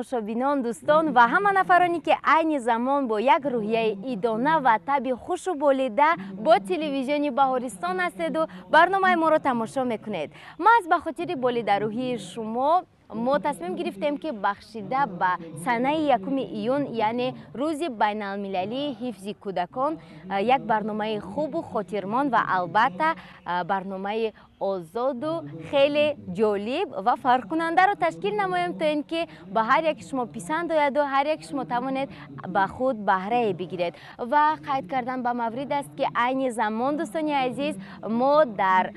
Тамошобинон, дӯстон ва ҳама нафароне, ки айни замон бо як рӯҳияи идона ва таби хушу болида бо телевизиони Баҳористон ҳастеду барномаи моро тамошо мекунед. Маҳз ба хотири болидарӯҳии шумо мо тасмим гирифтем, ки бахшида ба санаи 1 июн, яъне Рӯзи байналмилалии ҳифзи кӯдакон, як барномаи хубу хотирмон ва албатта барномаи озоду хеле ҷолиб ва фарқкунандаро ташкил намоем, то ин ки ба ҳар яки шумо писанд ояду ҳар яки шумо тавонед ба худ баҳрае бигиред. Ва қайд кардан ба маврид аст, ки айни замон, дӯстони азиз, мо дар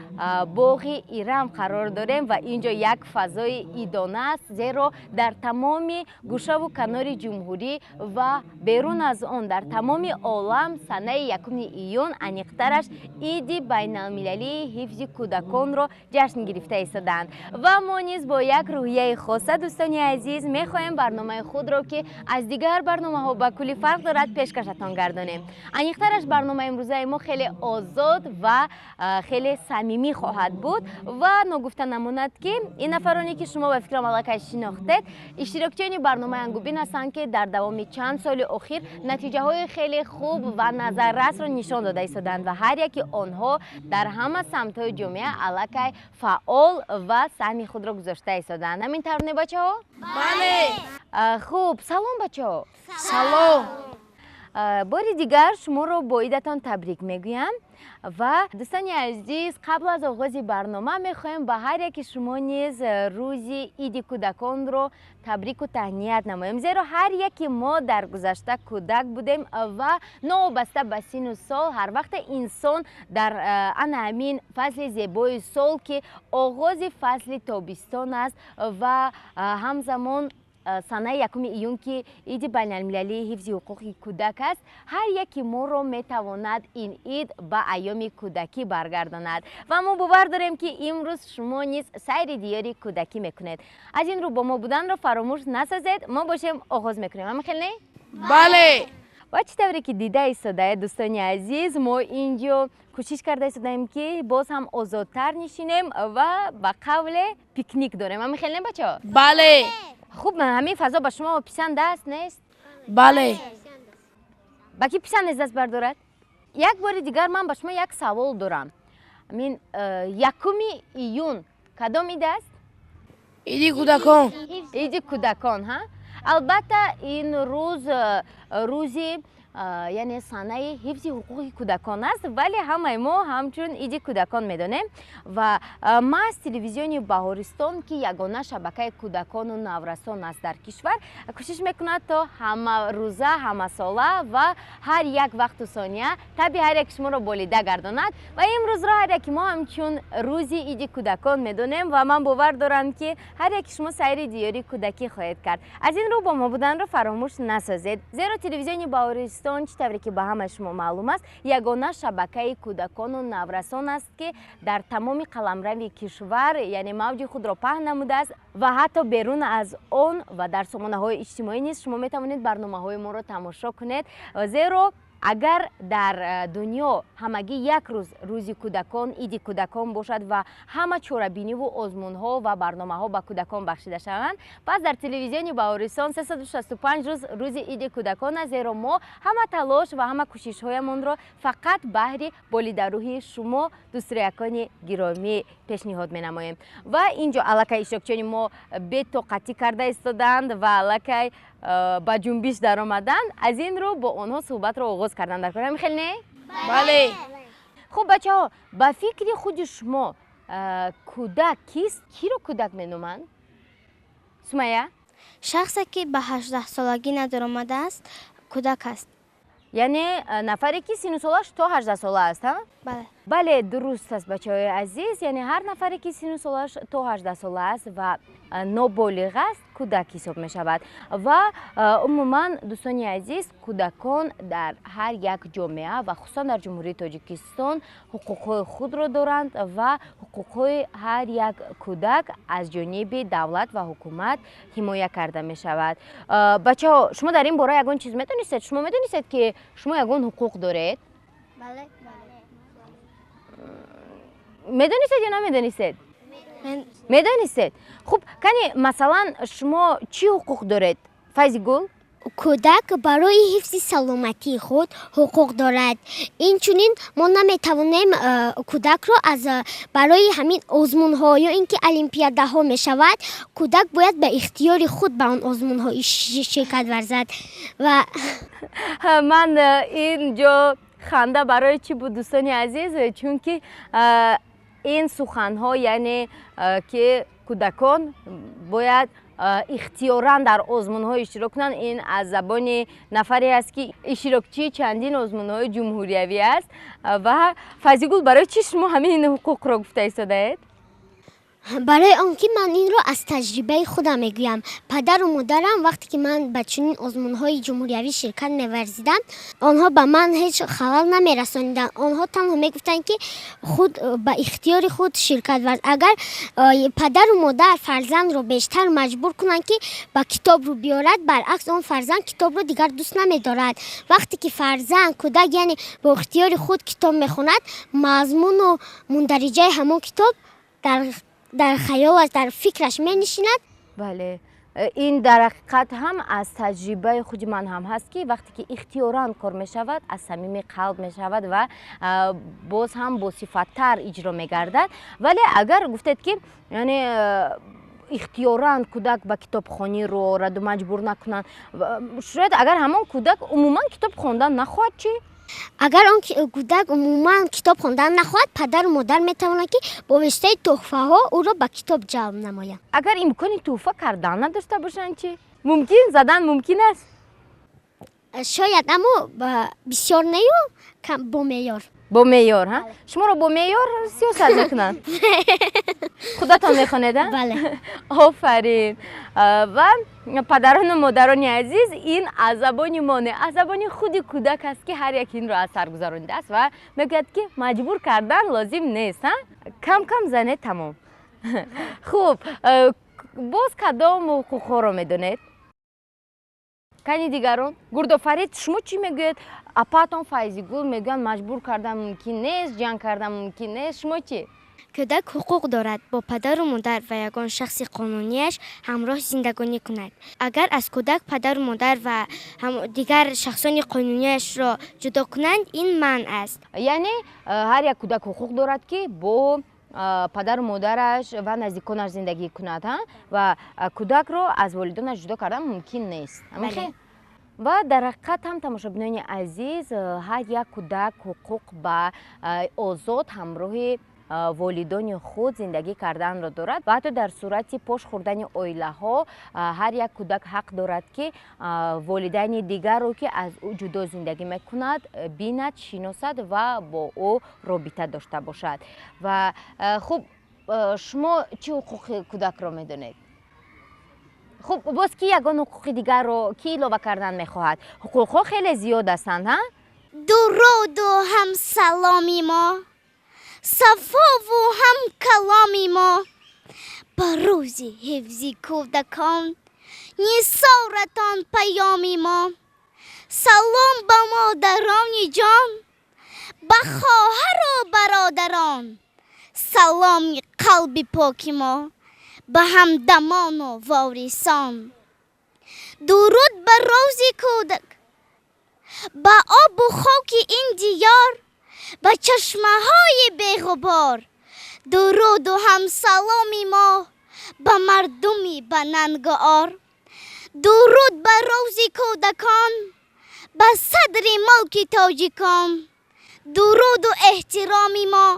боғи Ирам қарор дорем ва ин ҷо як фазои идона аст, зеро дар тамоми гӯшаву канори ҷумҳурӣ ва берун аз он дар тамоми олам санаи 1 июн, аниқтараш Иди байналмилалии ҳифзи кӯдаконро ҷашн гирифта истодаанд. Ва мо низ бо як рӯҳияи хоса, дӯстони азиз, мехоҳем барномаи худро, ки аз дигар барномаҳо ба куллӣ фарқ дорад, пешкашатон гардонем. Аниқтараш, барномаи имрӯзаи мо хеле озод ва хеле самимӣ хоҳад буд. Ва ногуфта намонад, ки ин нафароне, ки шумо ба фикрам аллакай шинохтед, иштирокчиёни барномаи Ангубин ҳастанд, ки дар давоми чанд соли охир натиҷаҳои хеле хуб ва назаррасро нишон дода истодаанд ва ҳар яки онҳо дар ҳама самтҳои ҷомеа аллакай фаъол ва саҳми худро гузошта истодаанд. Ҳамин тавр не, бачаҳо? Бале. Хуб, салом, бачаҳо. Салом. Бори дигар шуморо бо идатон табрик мегӯям. Ва, дӯстони азиз, қабл аз оғози барнома мехоҳем ба ҳар яки шумо низ рӯзи Иди кӯдаконро табрику таҳният намоем, зеро ҳар яки мо дар гузашта кӯдак будем ва новобаста ба сину сол, ҳар вақте инсон дар ана ҳамин фасли зебои сол, ки оғози фасли тобистон аст ва ҳамзамон санаи 1 июн, ки Иди байналмилалии ҳифзи ҳуқуқи кӯдак аст, ҳар яки моро метавонад ин ид ба айёми кӯдакӣ баргардонад. Ва мо бовар дорем, ки имрӯз шумо низ сайри диёри кӯдакӣ мекунед. Аз ин рӯ бо мо буданро фаромӯш насозед. Мо бошем, оғоз мекунем. Ҳамин хел не? Бале. Ва чӣ тавре ки дида истодаед, дӯстони азиз, мо ин ҷо кӯшиш карда истодаем, ки боз ҳам озодтар нишинем ва ба қавле пикник дорем. Ҳамин хел не, бачаҳо? Бале. Хуб, ҳамин фазо ба шумо писанд аст, нест? Бале. Ба ки писанд нест, даст бардорад. Як бори дигар ман ба шумо як савол дорам. Ҳамин 1 июн кадом ид аст? Иди кӯдакон. Иди кӯдакон, ҳа. Албатта, ин рӯз рӯзи, яъне санаи ҳифзи ҳуқуқи кӯдакон аст, вале ҳамаи мо ҳамчун Иди кӯдакон медонем. Ва маҳз телевизиони Баҳористон, ки ягона шабакаи кӯдакону наврасон аст дар кишвар, кӯшиш мекунад, то ҳамарӯза, ҳамасола ва ҳар як вақту сония таби ҳар яки шуморо болида гардонад. Ва имрӯзро ҳар яки мо ҳамчун рӯзи Иди кӯдакон медонем ва ман бовар дорам, ки ҳар яки шумо сайри диёри кӯдакӣ хоҳед кард. Аз ин рӯ бо мо буданро фаромӯш насозед, зеро телевизиони Баҳористон, чӣ тавре ки ба ҳамаи шумо маълум аст, ягона шабакаи кӯдакону наврасон аст, ки дар тамоми қаламрави кишвар, яъне мавҷи худро паҳн намудааст ва ҳатто берун аз он ва дар сомонаҳои иҷтимоӣ низ шумо метавонед барномаҳои моро тамошо кунед. Зеро агар дар дунё ҳамагӣ як рӯз, Рӯзи кӯдакон, Иди кӯдакон бошад ва ҳама чорабиниву озмунҳо ва барномаҳо ба кӯдакон бахшида шаванд, пас дар телевизиони Баҳористон 365 рӯз рӯзи Иди кӯдакон аст, зеро мо ҳама талош ва ҳама кӯшишҳоямонро фақат баҳри болидарӯҳии шумо, дӯстроякони гиромӣ, пешниҳод менамоем. Ва ин ҷо аллакай иштирокчиёни мо бетоқатӣ карда истодаанд ва аллакай ба ҷунбиш даромаданд. Аз ин рӯ бо онҳо суҳбатро оғоз кардан дар кор. Ҳамин хел не? Бале. Хуб, бачаҳо, ба фикри худи шумо кӯдак кист? Киро кӯдак меноманд, Сумая? Шахсе, ки ба 18-солагӣ надаромадааст, кӯдак аст. Яъне нафаре, ки сину солаш то 18 сола аст, ҳа? Бале. Бале, дуруст аст, бачаҳои азиз. Яъне ҳар нафаре, ки сину солаш то 18 сола аст ва ноболиғ аст, кӯдак ҳисоб мешавад. Ва умуман, дӯстони азиз, кӯдакон дар ҳар як ҷомеа ва хусусан дар Ҷумҳурии Тоҷикистон ҳуқуқҳои худро доранд ва ҳуқуқҳои ҳар як кӯдак аз ҷониби давлат ва ҳукумат ҳимоя карда мешавад. Бачаҳо, шумо дар ин бора ягон чиз медонистед? Шумо медонистед, ки шумо ягон ҳуқуқ доред? Бале. Медонистед ё намедонистед? Медонистед? Хуб, кани, масалан, шумо чӣ ҳуқуқ доред, Файзигул? Кӯдак барои ҳифзи саломатии худ ҳуқуқ дорад. Инчунин мо наметавонем кӯдакро аз барои ҳамин озмунҳо ё ин ки олимпиадаҳо мешавад, кӯдак бояд ба ихтиёри худ ба он озмунҳо ширкат варзад ва Ман ин ҷо ханда барои чӣ буд, дӯстони азиз? Чунки ин суханҳо, яъне ки кӯдакон бояд ихтиёран дар озмунҳо иштирок кунанд, ин аз забони нафаре аст, ки иштирокчии чандин озмунҳои ҷумҳуриявӣ аст. Ва Файзигул, барои чӣ шумо ҳамин ҳуқуқро гуфта истодаед? Барои он ки ман инро аз таҷрибаи худам мегӯям. Падару модарам, вақте ки ман ба чунин озмунҳои ҷумҳуриявӣ ширкат меварзидам, онҳо ба ман ҳеҷ халал намерасониданд. Онҳо танҳо мегуфтанд, ки худ ба ихтиёри худ ширкат варз. Агар падару модар фарзандро бештар маҷбур кунанд, ки ба китоб рӯ биёрад, баръакс, он фарзанд китобро дигар дӯст намедорад. Вақте ки фарзанд, кӯдак, яъне бо ихтиёри худ китоб мехонад, мазмуну мундариҷаи ҳамон китоб дар хаёлаш, дар фикраш менишинад. Бале, ин дар ҳақиқат ҳам аз таҷрибаи худи ман ҳам ҳаст, ки вақте ки ихтиёран кор мешавад, аз самими қалб мешавад ва боз ҳам босифаттар иҷро мегардад. Вале агар гуфтед, ки яъне ихтиёран кӯдак ба китобхонӣ рӯ ораду маҷбур накунанд, шояд агар ҳамон кӯдак умуман китоб хондан нахоҳад, чӣ? Агар он кӯдак умуман китоб хондан нахоҳад, падару модар метавонанд, ки бо воситаи тӯҳфаҳо ӯро ба китоб ҷалб намоянд. Агар имкони тӯҳфа кардан надошта бошанд, чӣ? Мумкин, задан мумкин аст? Шояд, аммо бисёр нею, бо меъёр. Бо меъёр. Ҳа, шуморо бо меъёр сиёсат мекунанд? Худатон мехонед? Бале. Офарин! Ва падарону модарони азиз, ин аз забони мо не, аз забони худи кӯдак аст, ки ҳар як инро аз сар гузаронидааст ва мегӯяд, ки маҷбур кардан лозим нест. Ҳа, кам кам занед, тамом. Хуб, боз кадом ҳуқуқҳоро медонед? Кани дигарон? Гурдофарид, шумо чӣ мегӯед? Апаатон Файзигул мегӯянд, маҷбур кардан мумкин нест, ҷанг кардан мумкин нест. Шумо чӣ? Кӯдак ҳуқуқ дорад бо падару модар ва ягон шахси қонунияш ҳамроҳ зиндагонӣ кунад. Агар аз кӯдак падару модар ва дигар шахсони қонунияшро ҷудо кунанд, ин манъ аст. Яъне ҳар як кӯдак ҳуқуқ дорад, ки бо падару модараш ва наздиконаш зиндагӣ кунад, ва кӯдакро аз волидонаш ҷудо кардан мумкин нест. Ва дар ҳақиқат ҳам, тамошобинони азиз, ҳар як кӯдак ҳуқуқ ба озод ҳамроҳи волидони худ зиндагӣ карданро дорад ва ҳатто дар сурати пош хӯрдани оилаҳо ҳар як кӯдак ҳақ дорад, ки волидайни дигарро, ки аз ӯ ҷудо зиндагӣ мекунад, бинад, шиносад ва бо ӯ робита дошта бошад. Ва хуб, шумо чӣ ҳуқуқи кӯдакро медонед? Хуб, боз ки ягон ҳуқуқи дигарро ки илова кардан мехоҳад? Ҳуқуқҳо хеле зиёд ҳастанд, ҳа. Дуруду ҳам саломи мо, сафову ҳам каломи мо ба рӯзи ҳифзи кӯдакон нисоратон паёми мо. Салом ба модарони ҷон, ба хоҳару бародарон, саломи қалби поки мо ба ҳамдамону ворисон. Дуруд ба рӯзи кӯдак, ба обу хоки ин диёр, ба чашмаҳои беғубор. Дуруду ҳамсаломи мо ба мардуми банангу ор. Дуруд ба рӯзи кӯдакон, ба садри мулки тоҷикон. Дуруду эҳтироми мо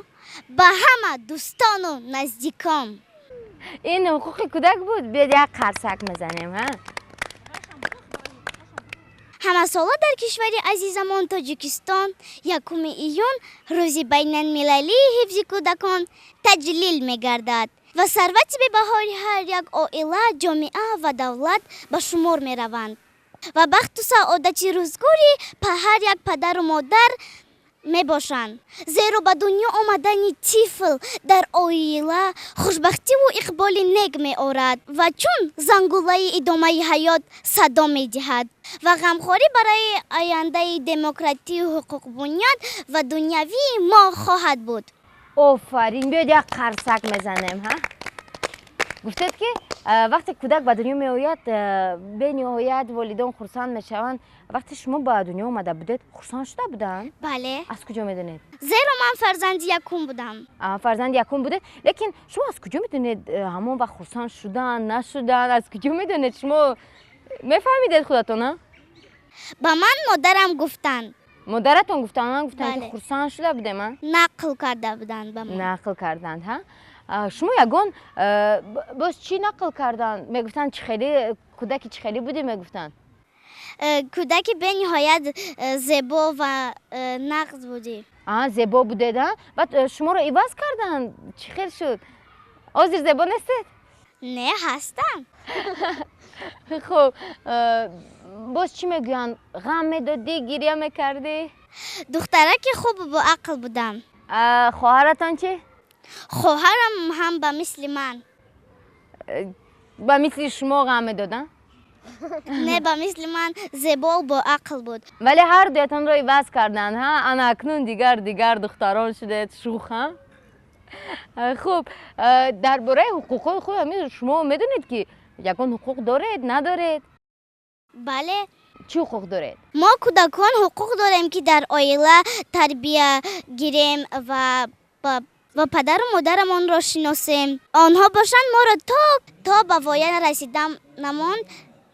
ба ҳама дӯстону наздикон. Ин ҳуқуқи кӯдак буд. Биёд, як қарсак мезанем, ҳа. Ҳамасола дар кишвари азизамон Тоҷикистон 1 июн рӯзи байналмилалии ҳифзи кӯдакон таҷлил мегардад ва сарвати бебаҳори ҳар як оила, ҷомеа ва давлат ба шумор мераванд ва бахту саодати рӯзгори ҳар як падару модар мебошанд, зеро ба дунё омадани тифл дар оила хушбахтиву иқболи нек меорад ва чун зангулаи идомаи ҳаёт садо медиҳад ва ғамхорӣ барои ояндаи демократию ҳуқуқбунёд ва дунявии мо хоҳад буд. Офарин! Биёд, як қарсак мезанем, ҳа. Гуфтед, ки вақте кӯдак ба дунё меояд, бениҳоят волидон хурсанд мешаванд. Вақте шумо ба дунё омада будед, хурсанд шуда буданд? Бале. Аз куҷо медонед? Зеро ман фарзанди якум будам. Фарзанди якум будед, лекин шумо аз куҷо медонед, ҳамон вақт хурсанд шудан, нашудан, аз куҷо медонед? Шумо мефаҳмидед худатон, а? Ба ман модарам гуфтанд. Модаратон гуфтанд, гуфтанд ки Бале. хурсанд шуда будем, а? Нақл карда буданд ба ман. Нақл карданд, ҳа. Шумо ягон боз чӣ нақл карданд? Мегуфтанд, чӣ хеле кӯдаки, чӣ хеле будем, мегуфтанд? Кӯдаки бениҳоят зебо ва нағз будӣ. А, зебо будед, а? Баъд шуморо иваз карданд, чӣ хел шуд? Ҳозир зебо нестед? Не, ҳастам. Хуб, боз чӣ мегӯянд? Ғам медодӣ, гиря мекардӣ? Духтараки хубу боақл будам. Хоҳаратон чӣ? Хоҳарам ҳам ба мисли ман. Ба мисли шумо ғам медоданд? Не, ба мисли ман зебову боақл буд. Вале ҳар дуятонро иваз карданд, ҳа? Ана акнун дигар духтарон шудед, шух, ҳа. Хуб, дар бораи ҳуқуқҳои худ ҳамин шумо медонед, ки ягон ҳуқуқ доред, надоред? Бале. Чӣ ҳуқуқ доред? Мо кӯдакон ҳуқуқ дорем, ки дар оила тарбия гирем ва падару модарамонро шиносем. Онҳо бошанд, моро то ба воя расиданамон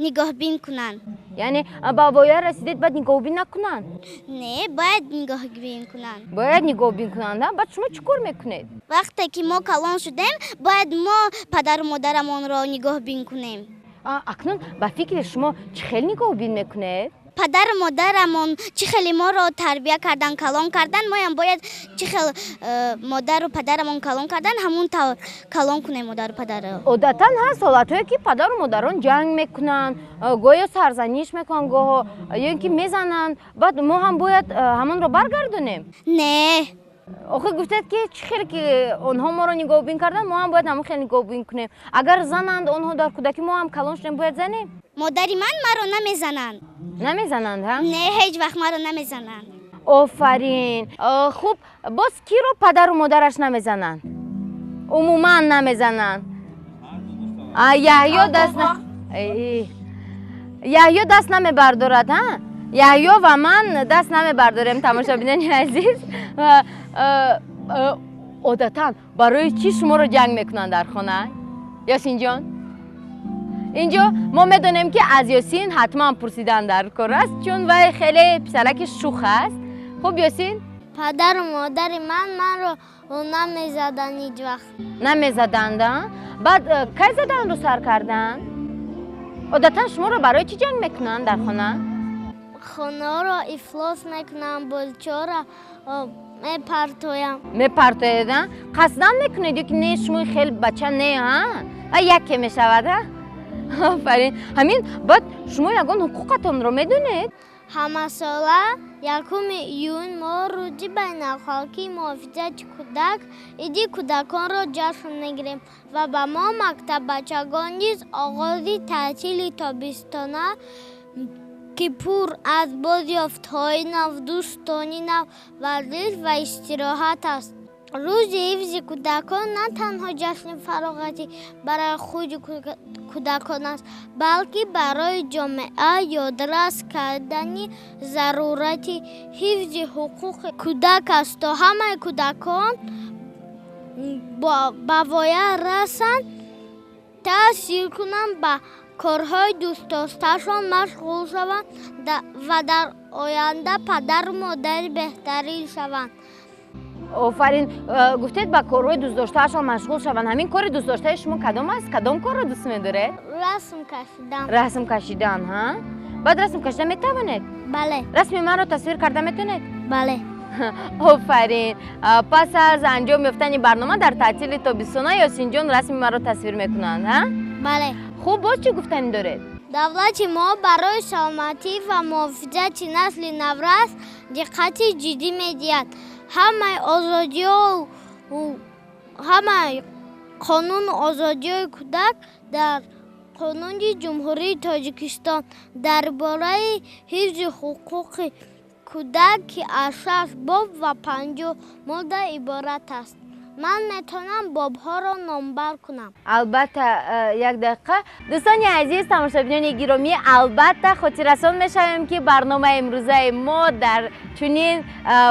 нигоҳбин кунанд. Яъне ба воя расидед, баъд нигоҳбин накунанд? Не, бояд нигоҳбин кунанд. Бояд нигоҳбин кунанд, а? Баъд шумо чӣ кор мекунед? Вақте ки мо калон шудем, бояд мо падару модарамонро нигоҳбин кунем. Акнун ба фикри шумо, чӣ хел нигоҳбин мекунед? Падару модарамон чӣ хеле моро тарбия кардан, калон кардан, моям бояд чӣ хел модару падарамон калон кардан, ҳамун тавр калон кунем модару падарро. Одатан ҳаст ҳолатҳое, ки падару модарон ҷанг мекунанд, гоҳё сарзаниш мекунанд, гоҳо ё ин ки мезананд. Баъд мо ҳам бояд ҳамонро баргардонем? Не. Охир гуфтед, ки чӣ хеле ки онҳо моро нигоҳбин карданд, мо ҳам бояд ҳамон хел нигоҳбин кунем. Агар зананд онҳо дар кӯдакӣ, мо ҳам калон шудем, бояд занем? Модари ман маро намезананд. Намезананд, ҳа? Не, ҳеҷ вақт маро намезананд. Офарин. Хуб, боз киро падару модараш намезананд, умуман намезананд? Яҳё даст Яҳё даст намебардорад, ҳа? Яҳё ва ман даст намебардорем. Тамошобинони азиз, одатан барои чӣ шуморо ҷанг мекунанд дар хона, Ёсинҷон? Инҷо мо медонем, ки аз Ёсин ҳатман пурсидан дар кор аст, чун вай хеле писараки шух аст. Хуб, Ёсин? Падару модари ман манро намезаданд ҳеҷ вақт. Намезаданд, а? Баъд кай заданро сар карданд? Одатан шуморо барои чӣ ҷанг мекунанд дар хона? Хонаро ифлос мекунам, бозичаҳоро мепартоям. Мепартоед, а? Қасдан мекунед ё ки не? Шумо хеле бача не, а? А яке мешавад, а? Офарин. Ҳамин баъд шумо ягон ҳуқуқатонро медонед? Ҳамасола 1-уми июн мо Рӯзи байналхалқии муҳофизати кӯдак, Иди кӯдаконро ҷашн мегирем ва ба мо мактаббачагон низ оғози таътили тобистона, ки пур аз бозёфтҳои нав, дӯстони нав, варзиш ва истироҳат аст. Рӯзи ҳифзи кӯдакон на танҳо ҷашни фароғатӣ барои худи кӯдакон аст, балки барои ҷомеа ёдрас кардани зарурати ҳифзи ҳуқуқи кӯдак аст, то ҳамаи кӯдакон ба воя расанд, таъсир кунанд, ба корҳои дӯстдоштаашон машғул шаванд ва дар оянда падару модари беҳтарин шаванд. Офарин. Гуфтед, ба корҳои дӯстдоштаашон машғул шаванд. Ҳамин кори дӯстдоштаи шумо кадом аст? Кадом корро дӯст медоред? Расм кашидан. Расм кашидан, ҳа? Баъд расм кашида метавонед? Бале. Расми манро тасвир карда метавонед? Бале. Офарин. Пас аз анҷом ёфтани барнома, дар таътили тобистона Ёсинҷон расми маро тасвир мекунанд, ҳа? Бале. Хуб, боз чӣ гуфтанӣ доред? Давлати мо барои саломатӣ ва муҳофизати насли наврас диққати ҷиддӣ медиҳад. Ҳамаи озодиҳо, ҳамаи қонуну озодиҳои кӯдак дар Қонуни Ҷумҳурии Тоҷикистон дар бораи ҳифзи ҳуқуқи кӯдак, ки аз шаш боб ва 50 модда иборат аст. Ман метавонам бобҳоро номбар кунам. Албатта, як дақиқа. Дӯстони азиз, тамошобинони гиромӣ, албатта, хотиррасон мешавем, ки барномаи имрӯзаи мо дар чунин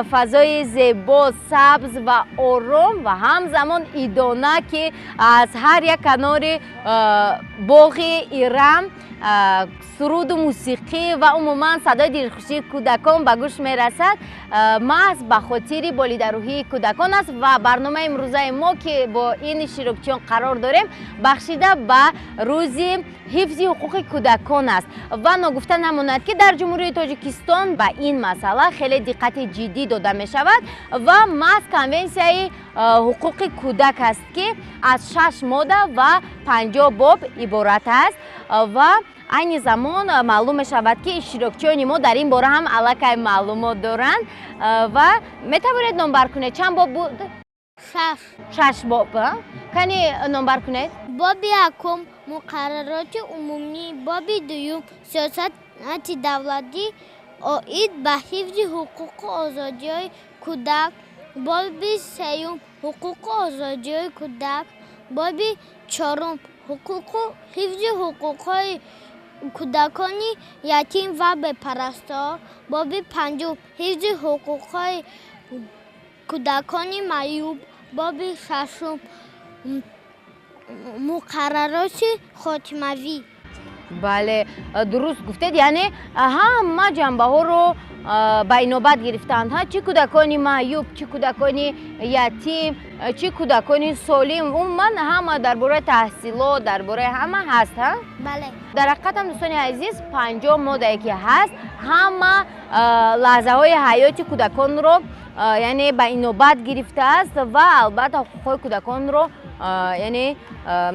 фазои зебо, сабз ва ором ва ҳамзамон идона, ки аз ҳар як канори боғи Ирам суруду мусиқӣ ва умуман садои дилхушии кӯдакон ба гӯш мерасад, маҳз ба хотири болидарӯҳии кӯдакон аст. Ва барномаи имрӯзаи мо, ки бо ин иштирокчиён қарор дорем, бахшида ба рӯзи ҳифзи ҳуқуқи кӯдакон аст. Ва ногуфта намонад, ки дар Ҷумҳурии Тоҷикистон ба ин масъала хеле диққати ҷиддӣ дода мешавад ва маҳз Конвенсияи ҳуқуқи кӯдак аст, ки аз шаш модда ва 50 боб иборат аст. Ва айни замон маълум мешавад, ки иштирокчиёни мо дар ин бора ҳам аллакай маълумот доранд. Ва метавонед номбар кунед, чанд боб буд? Шаш. Шаш боб. Кани, номбар кунед. Боби якум муқаррароти умумӣ, боби дуюм сиёсати давлатӣ оид ба ҳифзи ҳуқуқу озодиҳои кӯдак, боби сеюм ҳуқуқу озодиҳои кӯдак, боби чорум ҳуқуқу ҳифзи ҳуқуқҳои кӯдакони ятим ва бепарастор, боби панҷум ҳифзи ҳуқуқҳои кӯдакони маъюб, боби шашум муқаррароти хотимавӣ. Бале, дуруст гуфтед. Яъне ҳама ҷанбаҳоро ба инобат гирифтаанд, чӣ кӯдакони маъюб, чӣ кӯдакони ятим, чӣ кӯдакони солим, умуман ҳама, дар бораи таҳсилот, дар бораи ҳама ҳаст. Бале. Дар ҳақиқатам, дӯстони азиз, 50 моддае ки ҳаст, ҳама лаҳзаҳои ҳаёти кӯдаконро, яъне, ба инобат гирифтааст ва албатта ҳуқуқҳои кӯдаконро, яъне,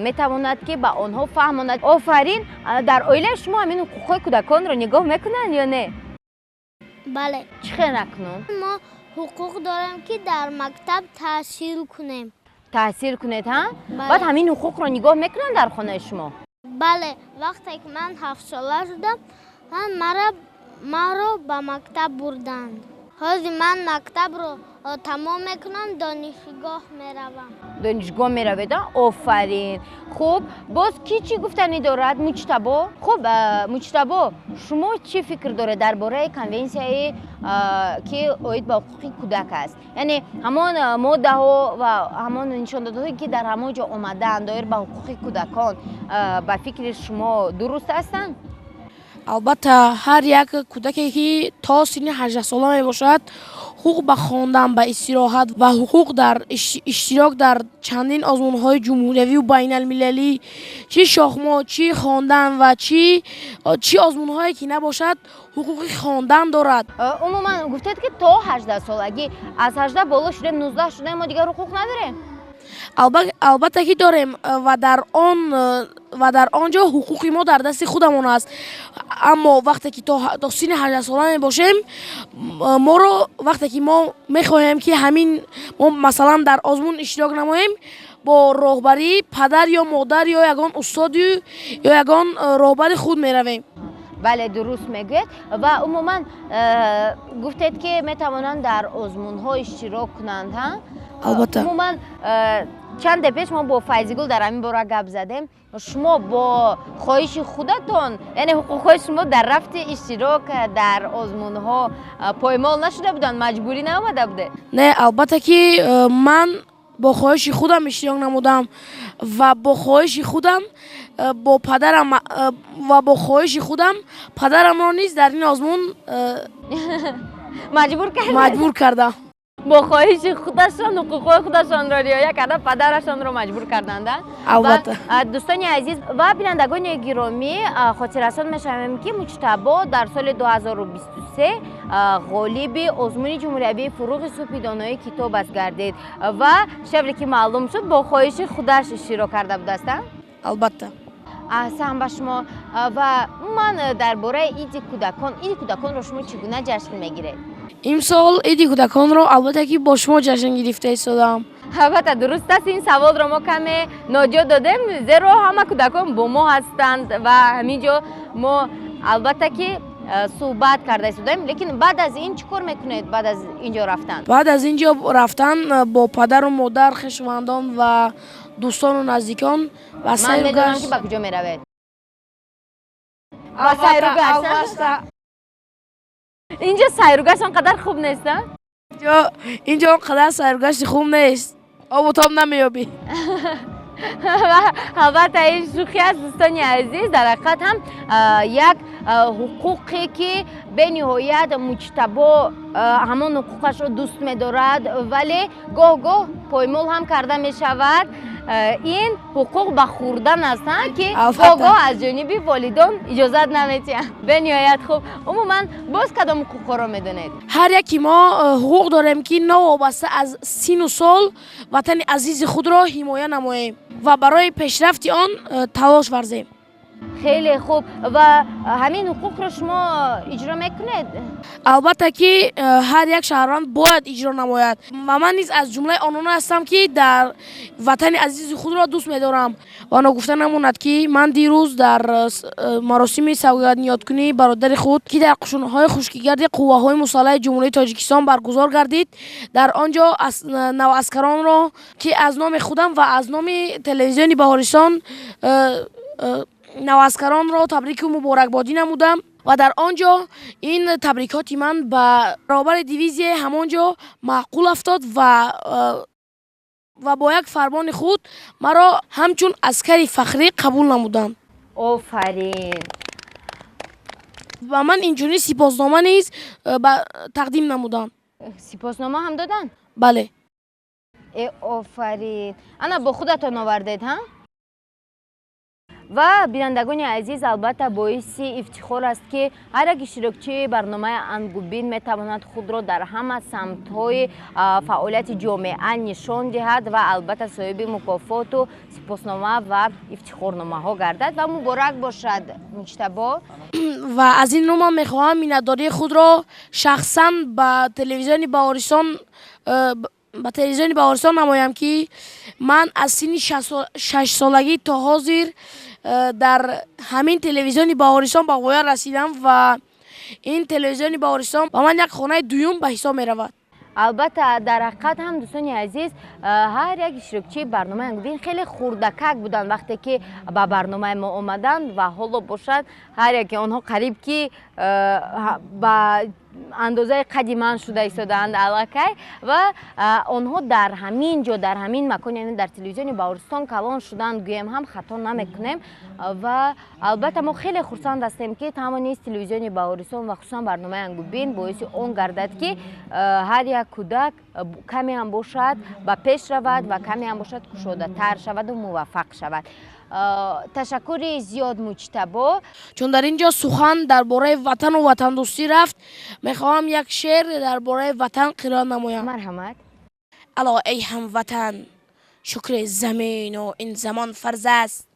метавонад, ки ба онҳо фаҳмонад. Офарин! Дар оилаи шумо ҳамин ҳуқуқҳои кӯдаконро нигоҳ мекунанд ё не? Бале. Чӣ хел акнун? Мо ҳуқуқ дорем, ки дар мактаб таҳсил кунем. Таҳсил кунед, ҳа. Баъд ҳамин ҳуқуқро нигоҳ мекунанд дар хонаи шумо? Бале, вақте ки ман 7-сола шудам, маро ба мактаб бурданд. Ҳозир ман мактабро тамом мекунам, донишгоҳ меравам. Донишгоҳ меравед, офарин! Хуб, боз кӣ чӣ гуфтанӣ дорад? Муҷтабо. Хуб, Муҷтабо, шумо чӣ фикр доред дар бораи конвенсияи, ки оид ба ҳуқуқи кӯдак аст, яъне ҳамон моддаҳо ва ҳамон нишондодҳое, ки дар ҳамон ҷо омадаанд доир ба ҳуқуқи кӯдакон, ба фикри шумо дуруст ҳастанд? Албатта, ҳар як кӯдаке, ки то синни 18-сола мебошад, ҳуқуқ ба хондан, ба истироҳат ва ҳуқуқ дар иштирок дар чандин озмунҳои ҷумҳуриявию байналмилалӣ, чӣ шохмот, чӣ хондан ва чӣ озмунҳое ки набошад, ҳуқуқи хондан дорад. Умуман гуфтед, ки то 18-солагӣ. Аз 18 боло шудем, 19 шудем, мо дигар ҳуқуқ надорем? Албатта, ки дорем, ва дар он ҷо ҳуқуқи мо дар дасти худамон аст. Аммо вақте ки то синни 18-сола мебошем, моро, вақте ки мо мехоҳем, ки ҳамин мо, масалан, дар озмун иштирок намоем, бо роҳбарии падар ё модар ё ягон устоду ё ягон роҳбари худ меравем. Бале, дуруст мегӯед. Ва умуман гуфтед, ки метавонанд дар озмунҳо иштирок кунанд, ҳа? Албатта. Умуман, чанде пеш мо бо Файзигул дар ҳамин бора гап задем. Шумо бо хоҳиши худатон, яъне ҳуқуқҳои шумо дар рафти иштирок дар озмунҳо поймол нашуда буданд, маҷбурӣ наомада буде? Не, албатта, ки ман бо хоҳиши худам иштирок намудам ва бо хоҳиши худам бо падарам ва бо хоҳиши худам падарамро низ дар ин озмун маҷбур кард. Маҷбур кардам. Бо хоҳиши худашон ҳуқуқҳои худашонро риоя карда, падарашонро маҷбур карданд. Албатта. Дӯстони азиз ва бинандагони гиромӣ, хотиррасон мешавем, ки Муҷтабо дар соли 2023 ғолиби озмуни ҷумҳуриявии «Фурӯғи субҳи донои китоб аст» гардид ва шавре ки маълум шуд, бо хоҳиши худаш иштирок карда будааст. Албатта. Аҳсан ба шумо! Ва умуман, дар бораи иди кӯдакон, иди кӯдаконро шумо чӣ гуна ҷашн мегиред? Имсол иди кӯдаконро, албатта, ки бо шумо ҷашн гирифта истодам. Албатта, дуруст аст. Ин саволро мо каме ноҷо додем, зеро ҳама кӯдакон бо мо ҳастанд ва ҳамин ҷо мо, албатта, ки Суҳбат карда истодаем, лекин баъд аз ин чӣ кор мекунед, баъд аз ин ҷо рафтан? Баъд аз ин ҷо рафтан бо падару модар, хешовандон ва дӯстону наздикон ба Ман медонам, ки ба куҷо меравед. Ба сайру гашт. Инҷо сайру гашт он қадар хуб нест, а? Инҷо он қадар сайругашти хуб нест, обу тоб намеёбӣ. Албатта, ин шӯхӣ аст, дӯстони азиз. Дар ҳақиқат ҳам як ҳуқуқе, ки бениҳоят Муҷтабо ҳамон ҳуқуқашро дӯст медорад, вале гоҳ гоҳ поймол ҳам карда мешавад. Ин ҳуқуқ ба хӯрдан аст, ки гоҳ гоҳ аз ҷониби волидон иҷозат наметиҳанд. Бениҳоят хуб. Умуман, боз кадом ҳуқуқҳоро медонед? Ҳар яки мо ҳуқуқ дорем, ки новобаста аз сину сол ватани азизи худро ҳимоя намоем ва барои пешрафти он талош варзем. Хеле хуб. Ва ҳамин ҳуқуқро шумо иҷро мекунед? Албатта, ки ҳар як шаҳрванд бояд иҷро намояд ва ман низ аз ҷумлаи онон ҳастам, ки дар ватани азизи худро дӯст медорам. Ва ногуфта намонад, ки ман дирӯз дар маросими савгандёдкунии бародари худ, ки дар қушунҳои хушкигарди қувваҳои мусаллаҳи Ҷумҳурии Тоҷикистон баргузор гардид, дар он ҷо наваскаронро, ки аз номи худам ва аз номи телевизиони Баҳористон наваскаронро табрику муборакбодӣ намудам ва дар он ҷо ин табрикоти ман ба роҳбари дивизияи ҳамон ҷо маъқул афтод ва бо як фармони худ маро ҳамчун аскари фахрӣ қабул намуданд. Офарин! Ва ман инчунин сипоснома низ тақдим намуданд. Сипоснома ҳам доданд? Бале. Э, офарин! Ана, бо худатон овардед, ҳа? Ва бинандагони азиз, албатта, боиси ифтихор аст, ки ҳар як иштирокчии барномаи Ангубин метавонад худро дар ҳама самтҳои фаъолияти ҷомеа нишон диҳад ва албатта соҳиби мукофоту сипоснома ва ифтихорномаҳо гардад. Ва муборак бошад, Муҷтабо! Ва аз ин рӯ ман мехоҳам миннатдории худро шахсан ба телевизиони Баҳористон намоям, ки ман аз синни 6-солагӣ то ҳозир дар ҳамин телевизиони Баҳористон ба ғоя расидам ва ин телевизиони Баҳористон ба ман як хонаи дуюм ба ҳисоб меравад. Албатта, дар ҳақиқат ҳам, дӯстони азиз, ҳар як иштирокчии барномаи Ангубин хеле хурдакак буданд, вақте ки ба барномаи мо омаданд, ва ҳоло бошад, ҳар яке онҳо қариб ки ба андозаи қади ман шуда истодаанд аллакай. Ва онҳо дар ҳамин ҷо, дар ҳамин макон, яъне дар телевизиони Баҳористон калон шуданд, гӯем ҳам хато намекунем. Ва албатта, мо хеле хурсанд ҳастем, ки тавонист телевизиони Баҳористон ва хусусан барномаи Ангубин боиси он гардад, ки ҳар як кӯдак каме ҳам бошад ба пеш равад ва каме ҳам бошад кушодатар шаваду муваффақ шавад. Ташаккури зиёд, Муҷтабо. Чун дар ин ҷо сухан дар бораи ватану ватандӯстӣ рафт, мехоҳам як шеър дар бораи ватан қироат намоям. Марҳамат. Ало, эй ҳамватан, шукри замину ин замон фарз аст,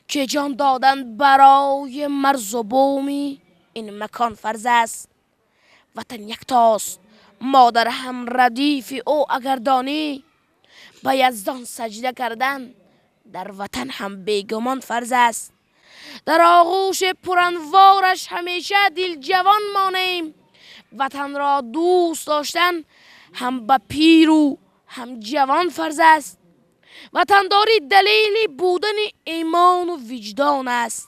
ки ҷон додан барои марзу буми ин макон фарз аст. Ватан яктост, модар ҳам радифи ӯ агар донӣ, ба Яздон саҷда кардан дар ватан ҳам бегумон фарз аст. Дар оғӯши пуранвораш ҳамеша дилҷавон монем. Ватанро дӯст доштан ҳам ба пиру ҳам ҷавон фарз аст. Ватандорӣ далели будани имону виҷдон аст.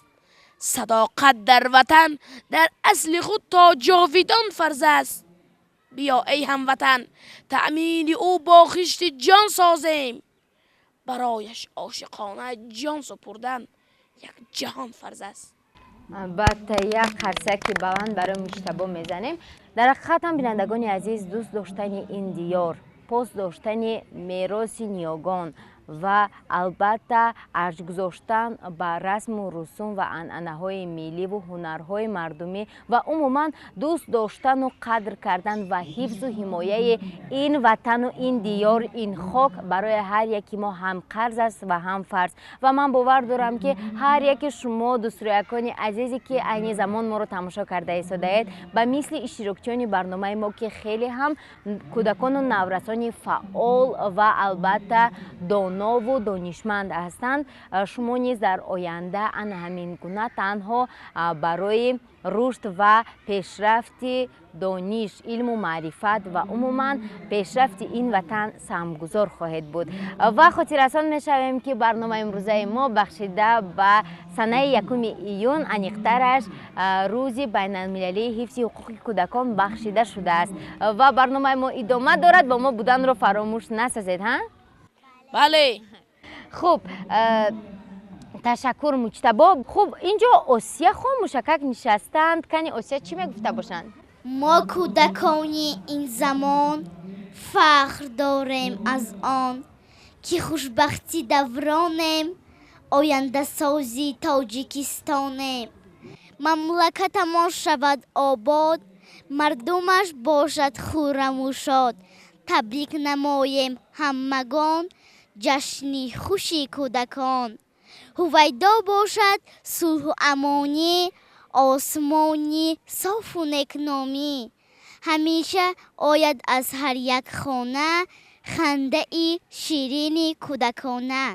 Садоқат дар ватан дар асли худ то ҷовидон фарз аст. Биё, эй ҳамватан, таъмини ӯ бо хишти ҷон созем. Барояш ошиқона ҷон супурдан як ҷаҳон фарз аст. Албатта, як қарсаки баланд барои Муҷтабо мезанем. Дар ҳақиқат ҳам, бинандагони азиз, дӯст доштани ин диёр, пос доштани мероси ниёгон ва албатта арҷ гузоштан ба расму русум ва анъанаҳои милливу ҳунарҳои мардумӣ ва умуман дӯст доштану қадр кардан ва ҳифзу ҳимояи ин ватану ин диёр, ин хок барои ҳар яки мо ҳам қарз аст ва ҳам фарз. Ва ман бовар дорам, ки ҳар яки шумо, дӯстрӯякони азизе, ки айни замон моро тамошо карда истодаед, ба мисли иштирокчиёни барномаи мо, ки хеле ҳам кӯдакону наврасони фаъол ва албатта доно. донову донишманд ҳастанд, шумо низ дар оянда ана ҳамин гуна танҳо барои рушд ва пешрафти дониш, илму маърифат ва умуман пешрафти ин ватан саҳмгузор хоҳед буд. Ва хотиррасон мешавем, ки барномаи имрӯзаи мо бахшида ба санаи 1 июн, аниқтараш рӯзи байналмилалии ҳифзи ҳуқуқи кӯдакон бахшида шудааст. Ва барномаи мо идома дорад, бо мо буданро фаромӯш насозед. Ҳа? Бале. Хуб, ташаккур, Муҷтабо. Хуб, инҷо Осия хомӯшакак нишастанд. Кани, Осия чӣ мегуфта бошанд? Мо кӯдакони ин замон фахр дорем аз он, ки хушбахти давронем, ояндасози Тоҷикистонем. Мамлакатамон шавад обод, мардумаш бошад хурраму шод. Табрик намоем ҳамагон ҷашни хуши кӯдакон. Ҳувайдо бошад сулҳу амонӣ, осмони софу некномӣ. Ҳамеша ояд аз ҳар як хона хандаи ширини кӯдакона.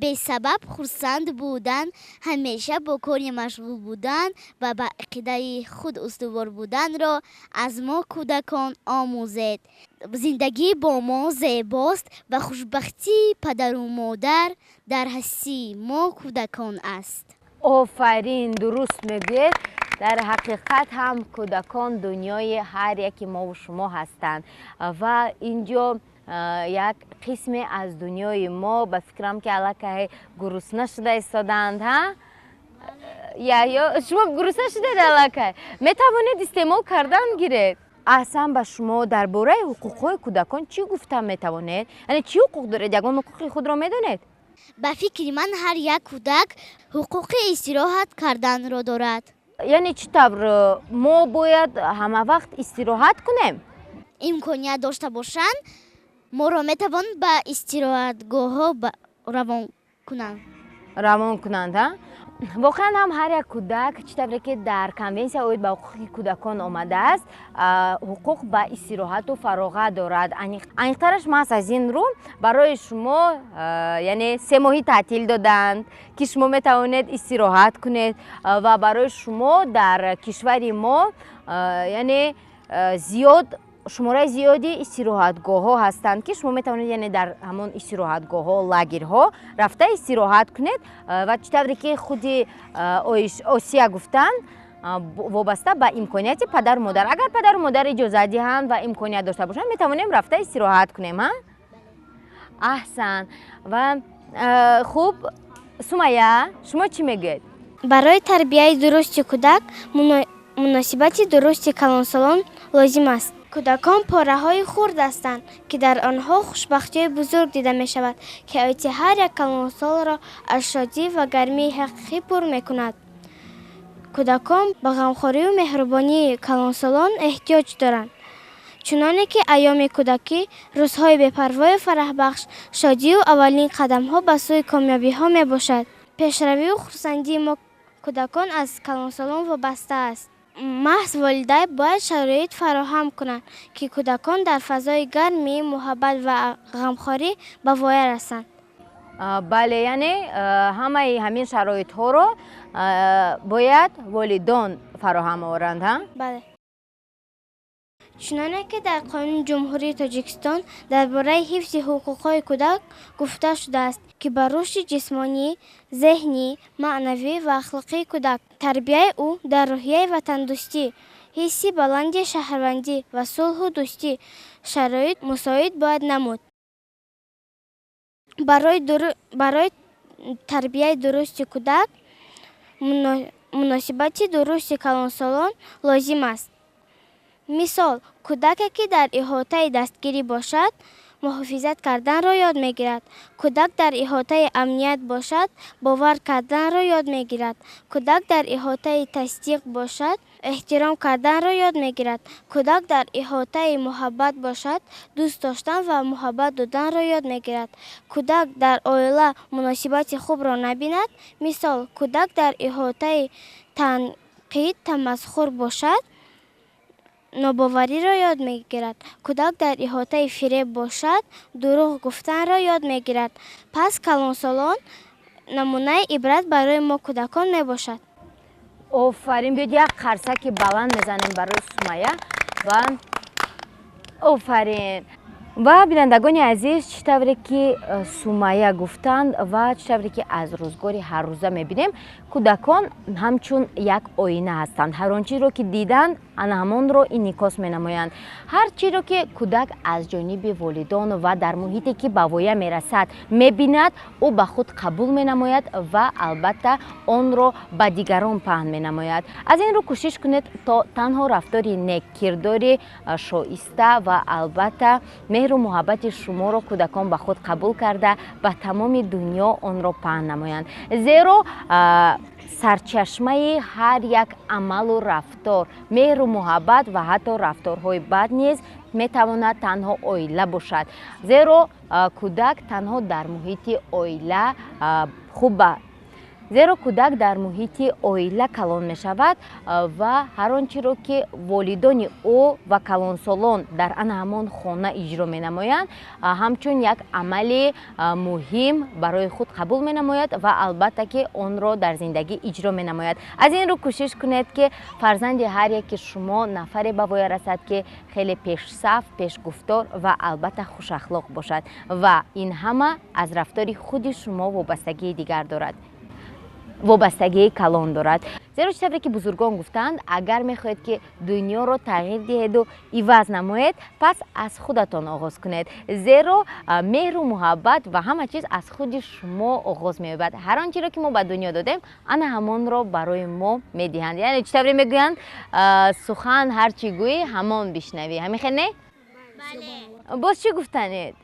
Бесабаб хурсанд будан, ҳамеша бо кори машғул будан ва ба ақидаи худ устувор буданро аз мо кӯдакон омӯзед. Зиндагӣ бо мо зебост ва хушбахтии падару модар дар ҳастии мо кӯдакон аст. Офарин, дуруст мегӯед. Дар ҳақиқат ҳам кӯдакон дунёи ҳар яки мову шумо ҳастанд ва инҷо як қисме аз дунёи мо, ба фикрам, ки аллакай гурусна шуда истодаанд. Ҳа, Яҳё, шумо гурусна шудед аллакай, метавонед истеъмол кардан гиред. Аҳсан, ба шумо дар бораи ҳуқуқҳои кӯдакон чӣ гуфта метавонед? Яъне чӣ ҳуқуқ доред? Ягон ҳуқуқи худро медонед? Ба фикри ман, ҳар як кӯдак ҳуқуқи истироҳат карданро дорад. Яъне чӣ тавр, мо бояд ҳама вақт истироҳат кунем? Имконият дошта бошанд, моро метавон ба истироҳатгоҳҳо равон кунанд. Равон кунанд. А воқеан ҳам ҳар як кӯдак, чӣ тавре ки дар Конвенсия оид ба ҳуқуқи кӯдакон омадааст, ҳуқуқ ба истироҳату фароғат дорад. Аниқтараш, маҳз аз ин рӯ барои шумо, яъне, 3 моҳӣ таътил доданд, ки шумо метавонед истироҳат кунед. Ва барои шумо дар кишвари мо, яъне, зиёд, шумораи зиёди истироҳатгоҳҳо ҳастанд, ки шумо метавонед, яъне, дар ҳамон истироҳатгоҳҳо, лагерҳо рафта истироҳат кунед. Ва чӣ тавре ки худи Осия гуфтанд, вобаста ба имконияти падару модар, агар падару модар иҷозат диҳанд ва имконият дошта бошанд, метавонем рафта истироҳат кунем. Ҳа, аҳсан. Ва хуб, Сумая, шумо чӣ мегӯед? Барои тарбияи дурусти кӯдак муносибати дурусти калонсолон лозим аст. Кӯдакон пораҳои хурд ҳастанд, ки дар онҳо хушбахтиҳои бузург дида мешавад, ки ҳаёти ҳар як калонсолро аз шодӣ ва гармии ҳақиқӣ пур мекунад. Кӯдакон ба ғамхорию меҳрубонии калонсолон эҳтиёҷ доранд, чуноне ки айёми кӯдакӣ рӯзҳои бепарвою фараҳбахш, шодию аввалин қадамҳо ба сӯи комёбиҳо мебошад. Пешравию хурсандии мо кӯдакон аз калонсолон вобаста аст. Маҳз волидайн бояд шароит фароҳам кунанд, ки кӯдакон дар фазои гармӣ, муҳаббат ва ғамхорӣ ба воя расанд. Бале, яъне ҳамаи ҳамин шароитҳоро бояд волидон фароҳам оваранд. Ҳа? Бале. Чуноне ки дар Қонуни Ҷумҳурии Тоҷикистон дар бораи ҳифзи ҳуқуқҳои кӯдак гуфта шудааст, ки ба рушди ҷисмонӣ, зеҳнӣ, маънавӣ ва ахлоқии кӯдак, тарбияи ӯ дар рӯҳияи ватандӯстӣ, ҳисси баланди шаҳрвандӣ ва сулҳу дӯстӣ шароит мусоид бояд намуд. Барои тарбияи дурусти кӯдак муносибати дурусти калонсолон лозим аст. Мисол, кӯдаке, ки дар иҳотаи дастгирӣ бошад, муҳофизат карданро ёд мегирад. Кӯдак дар иҳотаи амният бошад, бовар карданро ёд мегирад. Кӯдак дар иҳотаи тасдиқ бошад, эҳтиром карданро ёд мегирад. Кӯдак дар иҳотаи муҳаббат бошад, дӯст доштан ва муҳаббат доданро ёд мегирад. Кӯдак дар оила муносибати хубро набинад, мисол, кӯдак дар иҳотаи танқид, тамасхур бошад. Нобовариро ёд мегирад. Кӯдак дар иҳотаи фиреб бошад, дурӯғ гуфтанро ёд мегирад. Пас калонсолон намунаи ибрат барои мо кӯдакон мебошад. Офарин, биёд як қарсаки баланд мезанем барои Сумая ва офарин. Ва бинандагони азиз, чӣ тавре ки Сумая гуфтанд ва чӣ тавре ки аз рӯзгори ҳаррӯза мебинем, кӯдакон ҳамчун як оина ҳастанд. Ҳар он чизро ки диданд, ана ҳамонро инъикос менамоянд. Ҳар чиро ки кӯдак аз ҷониби волидон ва дар муҳите ки ба воя мерасад мебинад, ӯ ба худ қабул менамояд ва албатта онро ба дигарон паҳн менамояд. Аз ин рӯ кӯшиш кунед, то танҳо рафтори нек, кирдори шоиста ва албатта меҳру муҳаббати шуморо кӯдакон ба худ қабул карда, ба тамоми дунё онро паҳн намоянд. Зеро сарчашмаи ҳар як амалу рафтор, меҳру муҳаббат ва ҳатто рафторҳои бад низ метавонад танҳо оила бошад. Зеро кӯдак танҳо дар муҳити оила хуб зеро кӯдак дар муҳити оила калон мешавад ва ҳар он чиро ки волидони ӯ ва калонсолон дар ана ҳамон хона иҷро менамоянд, ҳамчун як амали муҳим барои худ қабул менамояд ва албатта ки онро дар зиндагӣ иҷро менамояд. Аз ин рӯ кӯшиш кунед, ки фарзанди ҳар яки шумо нафаре ба воя расад, ки хеле пешсаф, пешгуфтор ва албатта хушахлоқ бошад ва ин ҳама аз рафтори худи шумо вобастагии дигар дорад, вобастагии калон дорад. Зеро чӣ тавре ки бузургон гуфтаанд, агар мехоҳед, ки дунёро тағйир диҳеду иваз намоед, пас аз худатон оғоз кунед. Зеро меҳру муҳаббат ва ҳама чиз аз худи шумо оғоз меёбад. Ҳар он чиро ки мо ба дунё додем, ана ҳамонро барои мо медиҳанд. Яъне чӣ тавре мегӯянд, сухан ҳар чӣ гӯӣ, ҳамон бишнавӣ. Ҳамин хел не? Боз чӣ гуфтанед?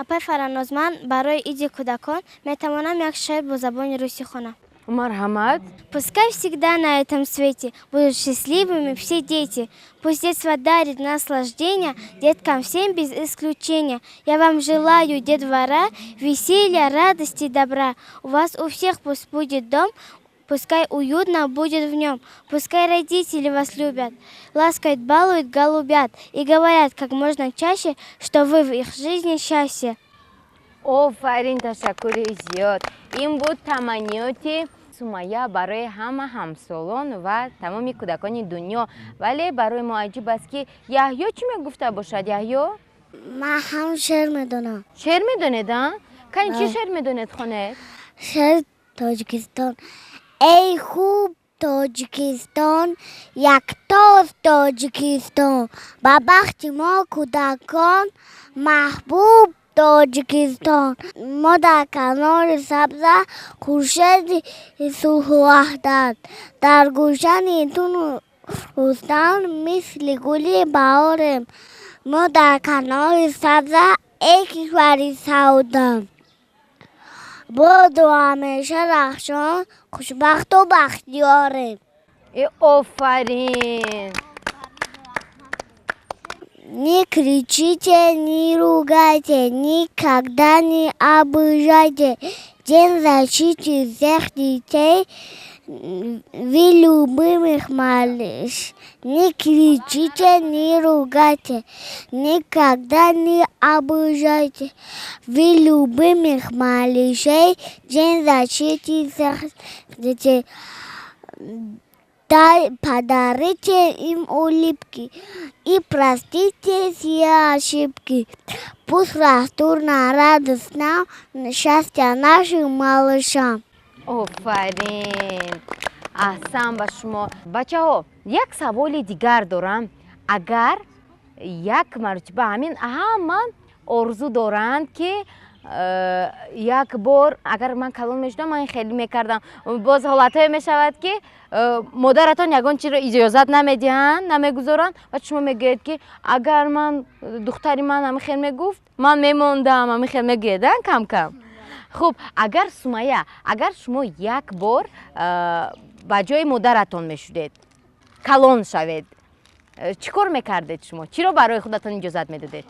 Апай Фараноз, ман барои иди кӯдакон метавонам як шеър бо забони русӣ хонам. Марҳамат. Пускай всегда на этом свете будут счастливыми все дети. Пусть детство дарит наслаждение деткам всем без исключения. Я вам желаю, детвора, веселья, радости, добра. У вас у всех пусть будет дом, пускай уютно будет в нем. Пускай родители вас любят, ласкают, балуют, голубят и говорят как можно чаще, что вы в их жизни счастье. Офарин, ташаккури зиёд. Ин буд таманниёти Сумайя барои ҳама ҳамсолон ва тамоми кӯдакони дунё. Вале барои мо аҷиб аст, ки Яҳё чӣ мегуфта бошад? Яҳё? Ман ҳам шеър медонам. Шеър медонед, а? Кани, чӣ шеър медонед, хонед. Шеъри Тоҷикистон. Эй хуб Тоҷикистон, яктост Тоҷикистон, ба бахти мо кӯдакон маҳбуб Тоҷикистон. Мо дар канори сабза хуршеди сулҳу ваҳдат, дар гулшани ту рустан мисли гули баҳорем. Мо дар канори сабза, эй кишвари саодат, боду ҳамеша рахшон, хушбахту бахтиёрем. Офарин! Не кричите, не ругайте, никогда не обижайте. День защиты всех детей, вы любимых малыш. Не кричите, не ругайте, никогда не обижайте. Вы любимых малышей, День защиты всех детей. Дай, подарите им улыбки и простите все ошибки. Пусть растут на радость нам, счастье нашим малышам. Офарин, аҳсан ба шумо. Бачаҳо, як саволи дигар дорам. Агар як маротиба ҳамин ҳама орзу доранд, ки як бор агар ман калон мешудам, ман хеле мекардам. Боз ҳолатҳое мешавад, ки модаратон ягон чизро иҷозат намедиҳанд, намегузоранд ва шумо мегӯед, ки агар ман духтари ман ҳамин хел мегуфт, ман мемондам. Ҳамин хел мегӯед кам кам. Хуб, агар Сумая, агар шумо як бор ба ҷои модаратон мешудед, калон шавед, чӣ кор мекардед шумо? Чиро барои худатон иҷозат медодед?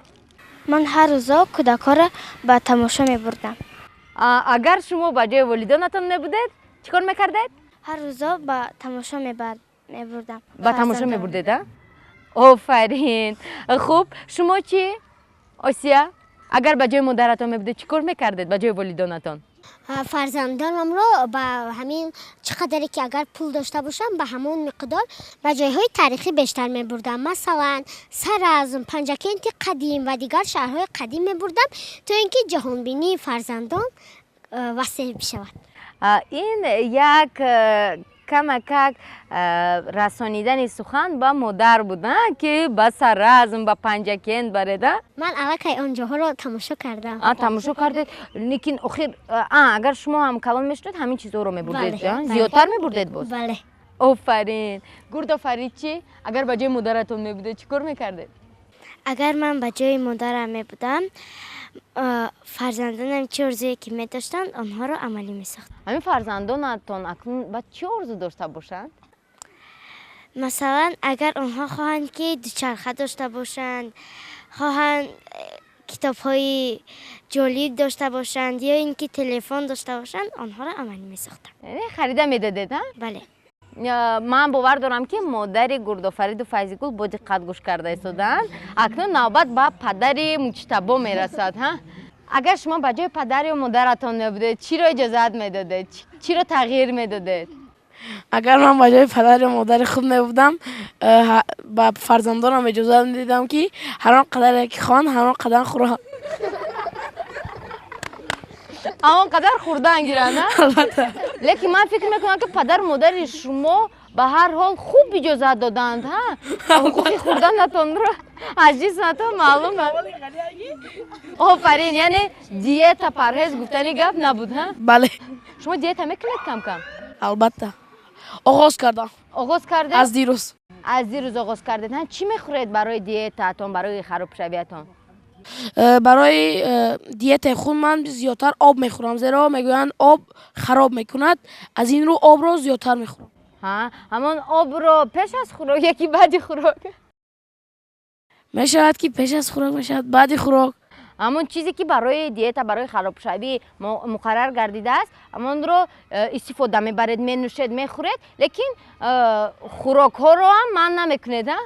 Ман ҳар рӯзо кӯдакҳоро ба тамошо мебурдам. Агар шумо ба ҷои волидонатон мебудед, чӣ кор мекардед? Ҳар рӯзо ба тамошо мебурдам. Ба тамошо мебурдед, а? Офарин. Хуб, шумо чӣ, Осия? Агар ба ҷои модаратон мебудед, чӣ кор мекардед, ба ҷои волидонатон? Фарзандонамро ба ҳамин чӣ қадаре ки агар пул дошта бошам, ба ҳамон миқдор ба ҷойҳои таърихӣ бештар мебурдам, масалан, Саразм, Панҷакенти қадим ва дигар шаҳрҳои қадим мебурдам, то ин ки ҷаҳонбинии фарзандон васеъ бишавад. Ин як камакак расонидани сухан ба модар буд, ки ба Саразм, ба Панҷакент бареда. Ман аллакай он ҷоҳоро тамошо кардам. Тамошо кардед, лекин охир агар шумо ҳам калон мешудед, ҳамин чизҳоро мебурдед, зиёдтар мебурдед боз? Бале. Офарин. Гурдофарид чӣ? Агар ба ҷои модаратон мебудед, чӣ кор мекардед? Агар ман ба ҷои модарам мебудам, фарзандонам чӣ орзуе ки медоштанд, онҳоро амалӣ месохтам. Ҳамин фарзандонатон акнун ба чӣ орзу дошта бошанд? Масалан, агар онҳо хоҳанд, ки дучарха дошта бошанд, хоҳанд китобҳои ҷолиб дошта бошанд ё ин ки телефон дошта бошанд, онҳоро амалӣ месохтам. Яъне харида медодед, а? Бале. Ман бовар дорам, ки модари Гурдофариду Файзигул бо диққат гӯш карда истодаанд. Акнун навбат ба падари Муҷтабо мерасад. Ҳа, агар шумо ба ҷои падар ё модаратон мебудед, чиро иҷозат медодед, чиро тағйир медодед? Агар ман ба ҷои падар ё модари худ мебудам, ба фарзандонам иҷозат медидам, ки ҳар он қадаре ки хоҳанд, ҳар он қадар хӯранд. Ҳамон қадар хӯрдан гиранд, а? Албатта. Лекин ман фикр мекунам, ки падару модари шумо ба ҳар ҳол хуб иҷозат доданд. Ҳа, ҳуқуқи хӯрданатонро аз ҷисматон маълум аст. Офарин. Яъне диета, парҳез гуфтани гап набуд, ҳа? Бале. Шумо диета мекунед кам кам? Албатта, оғоз кардам. Оғоз кардед? Аз дирӯз. Аз дирӯз оғоз кардед. Ҳа, чӣ мехӯред барои диетаатон, барои харобшавиятон? Барои диетаи худ ман зиёдтар об мехӯрам, зеро мегӯянд об хароб мекунад. Аз ин рӯ обро зиёдтар мехӯрам. Ҳамон обро пеш аз хӯрок яки баъди хӯрок? Мешавад ки пеш аз хӯрок, мешавад баъди хӯрок. Ҳамон чизе ки барои диета, барои харобшавӣ муқаррар гардидааст, ҳамонро истифода мебаред, менӯшед, мехӯред, лекин хӯрокҳоро ҳам манъ намекунед, а?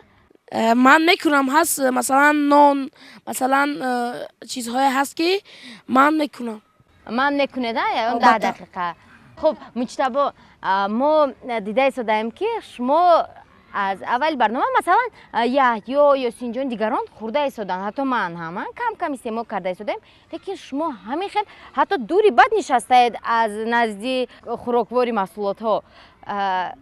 Ман мекунам, ҳаст, масалан, нон, масалан, чизҳое ҳаст ки ман мекунам. Манъ мекунед, а? 10 дақиқа. Хуб, Муҷтабо, мо дида истодаем, ки шумо аз аввали барнома, масалан, Яҳё, Ёсинҷон, дигарон хӯрда истоданд, ҳатто ман ҳам кам кам истеъмол карда истодаем, лекин шумо ҳамин хел ҳатто дури бад нишастаед аз назди хӯроквори маҳсулотҳо.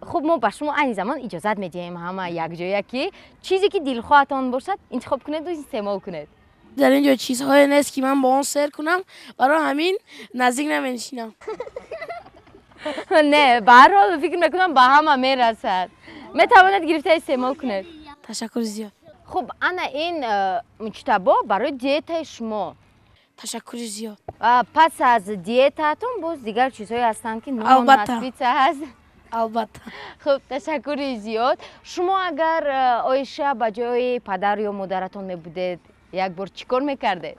Хуб, мо ба шумо айни замон иҷозат медиҳем ҳама якҷоя, ки чизе ки дилхоҳатон бошад, интихоб кунеду истеъмол кунед. Дар ин ҷо чизҳое нест, ки ман бо он сер кунам, барои ҳамин наздик наменишинам. Не, ба ҳар ҳол фикр мекунам, ба ҳама мерасад, метавонед гирифта истеъмол кунед. Ташаккури зиёд. Хуб, ана ин, Муҷтабо, барои диетаи шумо. Ташаккури зиёд. Пас аз диетаатон боз дигар чизҳое ҳастанд, ки нон ҳаст, питса ҳаст. Албатта. Хуб, ташаккури зиёд. Шумо агар, Оиша, ба ҷои падар ё модаратон мебудед, як бор чӣ кор мекардед?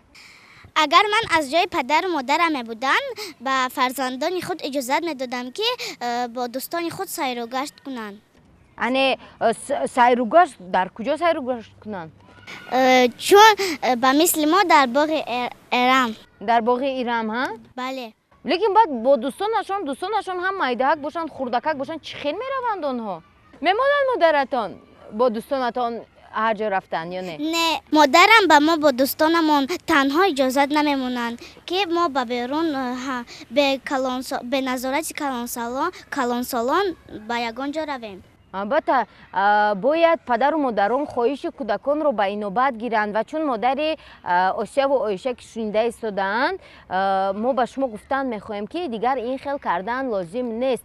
Агар ман аз ҷои падару модарам мебудам, ба фарзандони худ иҷозат медодам, ки бо дӯстони худ сайру гашт кунанд. Ане, сайру гашт дар куҷо сайру гашт кунанд? Чун ба мисли мо дар боғи Эрам. Дар боғи Ирам, ҳа? Бале. Лекин баъд бо дӯстонашон, дӯстонашон ҳам майдаак бошанд, хурдакак бошанд, чӣ хел мераванд онҳо? Мемонанд модаратон бо дӯстонатон ҳар ҷо рафтан ё не? Не, модарам ба мо бо дӯстонамон танҳо иҷозат намемонанд, ки мо ба берун бе назорати калонсолон ба ягон ҷо равем. Албатта, бояд падару модарон хоҳиши кӯдаконро ба инобат гиранд. Ва чун модари Осияву Оиша ки шунида истодаанд, мо ба шумо гуфтан мехоҳем, ки дигар ин хел кардан лозим нест,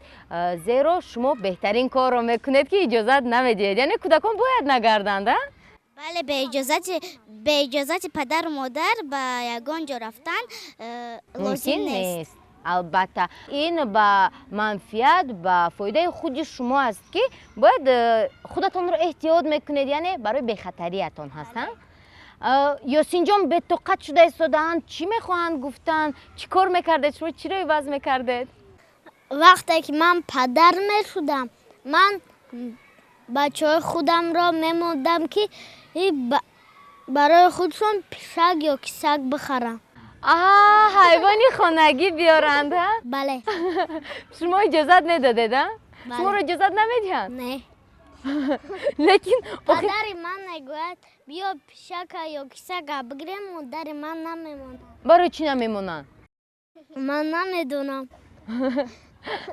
зеро шумо беҳтарин корро мекунед, ки иҷозат намедиҳед. Яъне кӯдакон бояд нагарданд, а? Бале, бе иҷозати падару модар ба ягон ҷо рафтан лозим нест. Албатта, ин ба манфиат, ба фоидаи худи шумо аст, ки бояд худатонро эҳтиёт мекунед, яъне барои бехатариятон ҳаст. Ёсинҷон бетоқат шуда истодаанд, чӣ мехоҳанд гуфтан? Чӣ кор мекардед шумо, чиро иваз мекардед? Вақте ки ман падар мешудам, ман бачаҳои худамро мемондам, ки барои худшон писак ё ки саг бихаранд. Аҳа, ҳайвони хонагӣ биёранд, а? Бале. Шумо иҷозат медодед, а? Шуморо иҷозат намедиҳанд? Не. Лекин падари ман мегӯяд, биё пишака ё ки сага бигирем, модари ман намемонад. Барои чӣ намемонанд? Ман намедонам.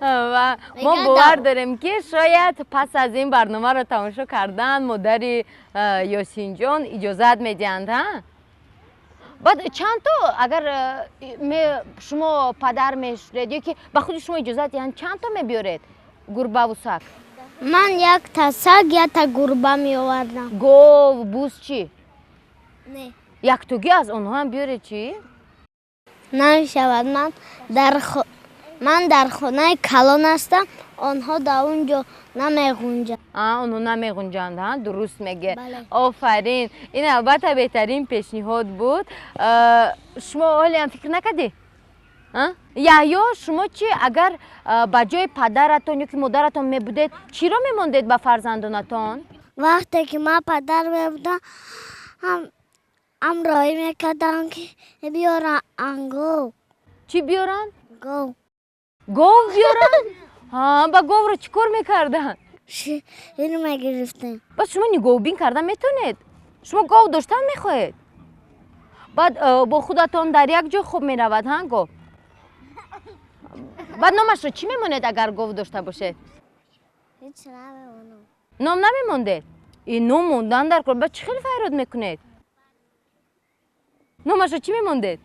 Ва мо бовар дорем, ки шояд пас аз ин барномаро тамошо кардан модари Ёсинҷон иҷозат медиҳанд, а? Баъд чандто, агар шумо падар мешудед ё ки ба худи шумо иҷозат диҳанд, чандто мебиёред гурбаву саг? Ман якта саг, якта гурба меовардам. Гов, буз чӣ? Не. Яктогӣ аз онҳо ҳам биёред, чӣ? Намешавад. Ман дар хонаи калон ҳастам, онҳо дар он ҷо намеғунҷанд. Онҳо намеғунҷанд, дуруст меге. Офарин, ин албатта беҳтарин пешниҳод буд. Шумо ҳолиам фикр накардӣ, Яҳё? Шумо чӣ, агар ба ҷои падаратон ё ки модаратон мебудед, чиро мемондед ба фарзандонатон? Вақте ки ман падар мебудам, ҳамроҳӣ мекардам, ки биёранд гов. Чӣ биёранд? Гов. Гов биёранд? Ба говро чӣ кор мекарданд? Шир мегирифтем. Баъд шумо нигоҳубин карда метавонед? Шумо гов доштан мехоҳед? Баъд бо худатон дар як ҷой хоб меравад, ҳа, гов? Баъд номашро чӣ мемонед, агар гов дошта бошед? Ҳеҷ намемонам. Ном намемондед? И ном мондан дар кор. Баъд чӣ хел файрод мекунед? Номашро чӣ мемондед?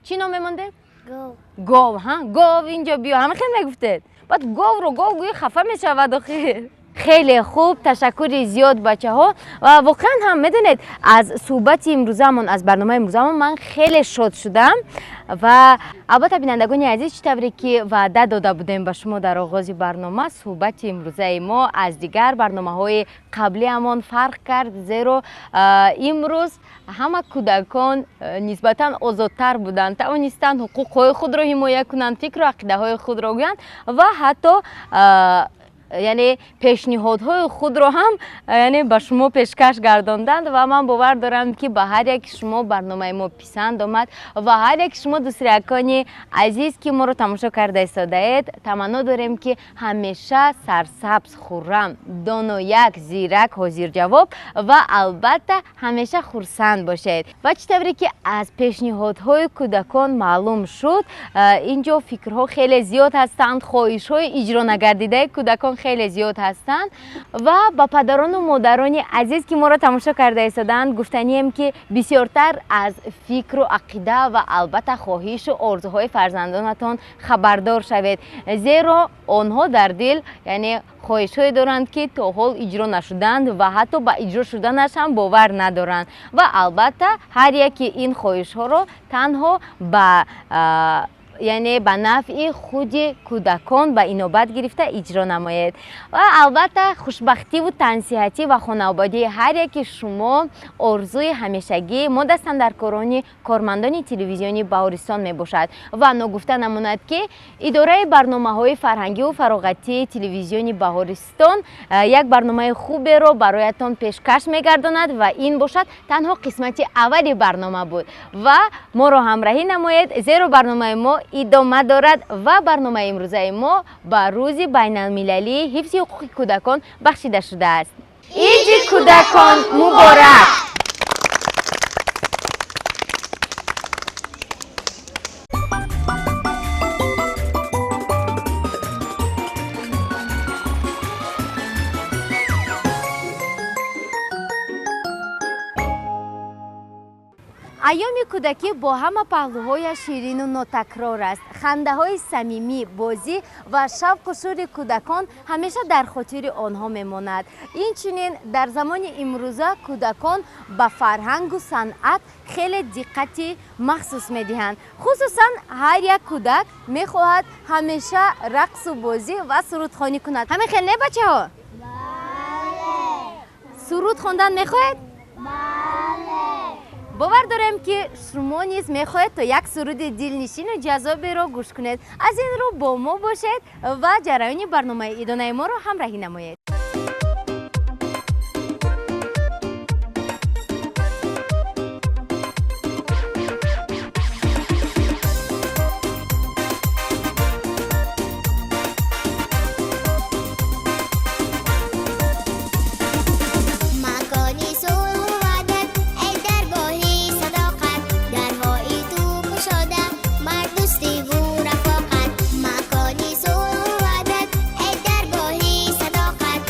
Чӣ ном мемондед? Гов. Гов, ҳа? Гов, инҷо биё, ҳама хел мегуфтед? Баъд говро гов гӯӣ, хафа мешавад охир. Хеле хуб, ташаккури зиёд, бачаҳо. Ва воқеан ҳам, медонед, аз суҳбати имрӯзамон, аз барномаи имрӯзамон ман хеле шод шудам. Ва албатта, бинандагони азиз, чӣ тавре ки ваъда дода будем ба шумо дар оғози барнома, суҳбати имрӯзаи мо аз дигар барномаҳои қаблиамон фарқ кард, зеро имрӯз ҳама кӯдакон нисбатан озодтар буданд, тавонистанд ҳуқуқҳои худро ҳимоя кунанд, фикру ақидаҳои худро гӯянд ва ҳатто, яъне, пешниҳодҳои худро ҳам, яъне, ба шумо пешкаш гардонданд. Ва ман бовар дорам, ки ба ҳар яки шумо барномаи мо писанд омад. Ва ҳар яки шумо, дӯстраякони азиз, ки моро тамошо карда истодаед, таманно дорем, ки ҳамеша сарсабз, хуррам, донояк, зирак, ҳозирҷавоб ва албатта ҳамеша хурсанд бошед. Ва чӣ тавре ки аз пешниҳодҳои кӯдакон маълум шуд, ин ҷо фикрҳо хеле зиёд ҳастанд, хоҳишҳои иҷро нагардидаи кӯдакон хеле зиёд ҳастанд. Ва ба падарону модарони азиз, ки моро тамошо карда истодаанд, гуфтанием, ки бисёртар аз фикру ақида ва албатта хоҳишу орзуҳои фарзандонатон хабардор шавед, зеро онҳо дар дил, яъне, хоҳишҳое доранд, ки то ҳол иҷро нашуданд ва ҳатто ба иҷро шуданаш ҳам бовар надоранд. Ва албатта ҳар яки ин хоҳишҳоро танҳо ба, яъне, ба нафъи худи кӯдакон ба инобат гирифта иҷро намоед. Ва албатта хушбахтиву тансиҳатӣ ва хонаободии ҳар яки шумо орзуи ҳамешагии мо, дастандаркорони кормандони телевизиони Баҳористон мебошад. Ва ногуфта намонад, ки идораи барномаҳои фарҳангиву фароғатии телевизиони Баҳористон як барномаи хуберо бароятон пешкаш мегардонад ва ин бошад танҳо қисмати аввали барнома буд. Ва моро ҳамраҳӣ намоед, зеро барномаи мо идома дорад ва барномаи имрӯзаи мо ба Рӯзи байналмилалии ҳифзи ҳуқуқи кӯдакон бахшида шудааст. Иди кӯдакон муборак! Айёми кӯдакӣ бо ҳама паҳлӯҳояш ширину нотакрор аст. Хандаҳои самимӣ, бозӣ ва шавқу шӯри кӯдакон ҳамеша дар хотири онҳо мемонад. Инчунин дар замони имрӯза кӯдакон ба фарҳангу санъат хеле диққати махсус медиҳанд. Хусусан ҳар як кӯдак мехоҳад ҳамеша рақсу бозӣ ва сурудхонӣ кунад. Ҳамин хел не, бачаҳо? Суруд хондан мехоҳед? Бовар дорем, ки шумо низ мехоҳед, то як суруди дилнишину ҷаззоберо гӯш кунед. Аз ин рӯ бо мо бошед ва ҷараёни барномаи идонаи моро ҳамраҳӣ намоед. Макони сулҳу ваҳдат, эй даргоҳи садоқат, дарҳои ту кушода бар дӯстиву рафоқат. Макони сулҳу ваҳдат, эй даргоҳи садоқат.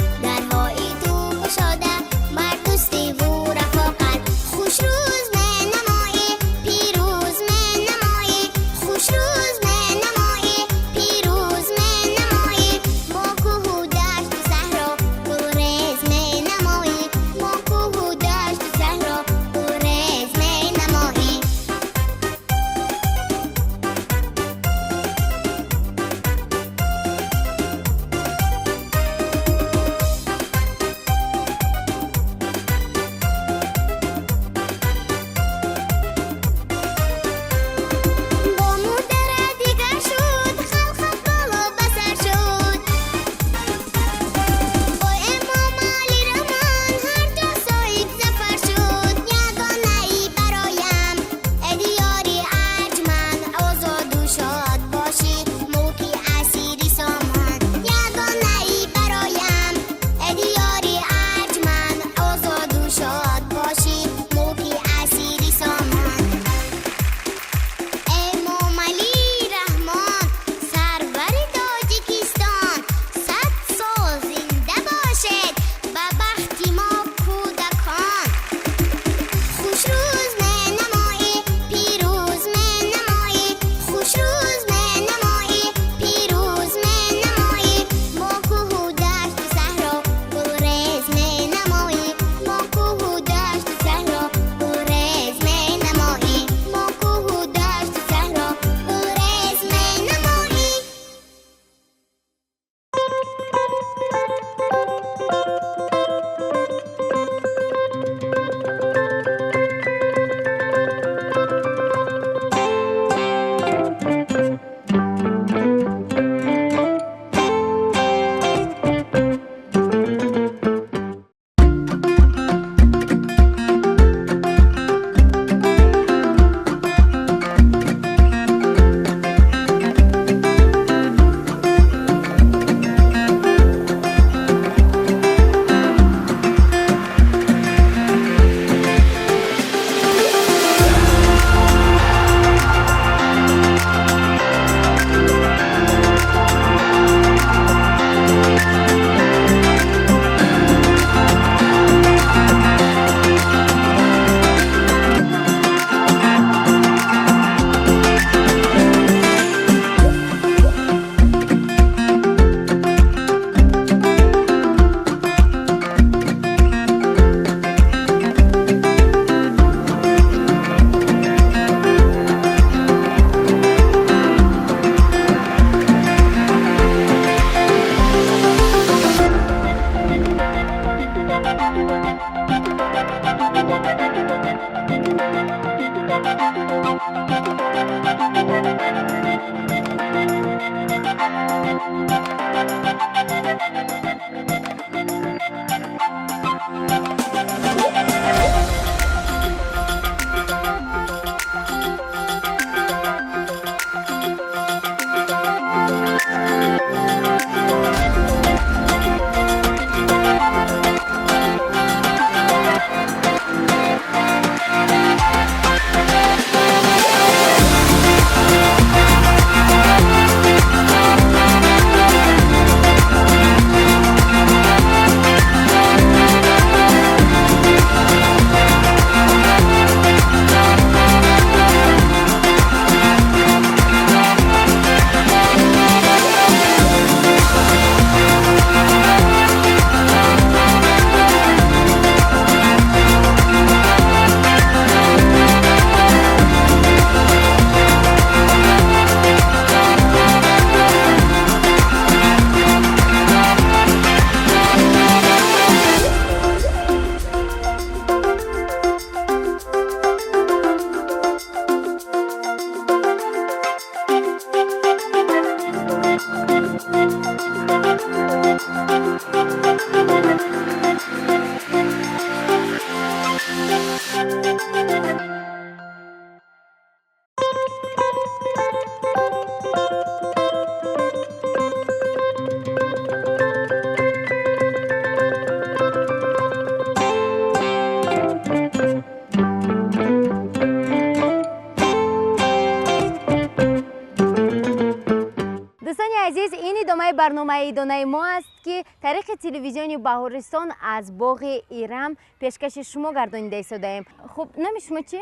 Барномаи идонаи мо аст, ки тариқи телевизиони Баҳористон аз боғи Ирам пешкаши шумо гардонида истодаем. Хуб, номи шумо чи?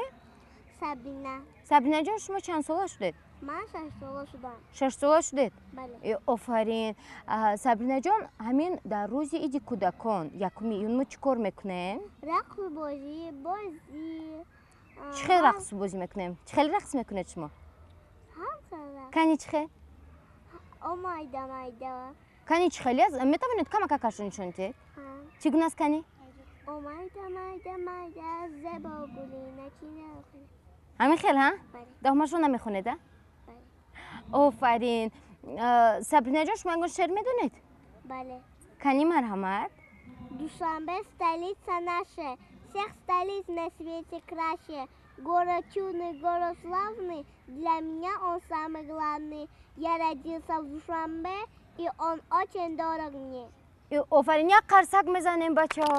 Сабрина. Сабринаҷон, шумо чанд сола шудед? Ман 6 сола шудам. 6 сола шудед? Бале. Офарин. Сабринаҷон, ҳамин дар рӯзи иди кӯдакон 1 июн мо чӣ кор мекунем? Рақсу бозӣ, бозӣ. Чӣ хел рақсу бозӣ мекунем? Чӣ хел рақс мекунед шумо? Ҳар хел рақс. Кани чӣ хел? О, майда, майда. Кани чӣ хеле аст? Метавонед камакакашро нишон диҳед? Чӣ гуна аст кани? О, майда, майда, майда, зебо гули начина. Ҳамин хел, ҳа? Даҳмашро намехонед, а? Офарин. Сабринаҷон, шумо ягон шеър медонед? Бале. Кани марҳамат. Душанбе столица наша, всех столиц на свете краше. Город чудный, город славный, для меня он самый главный. Я родился в Душанбе, и он очень дорог мне. Офарин, як қарсак мезанем, бачаҳо.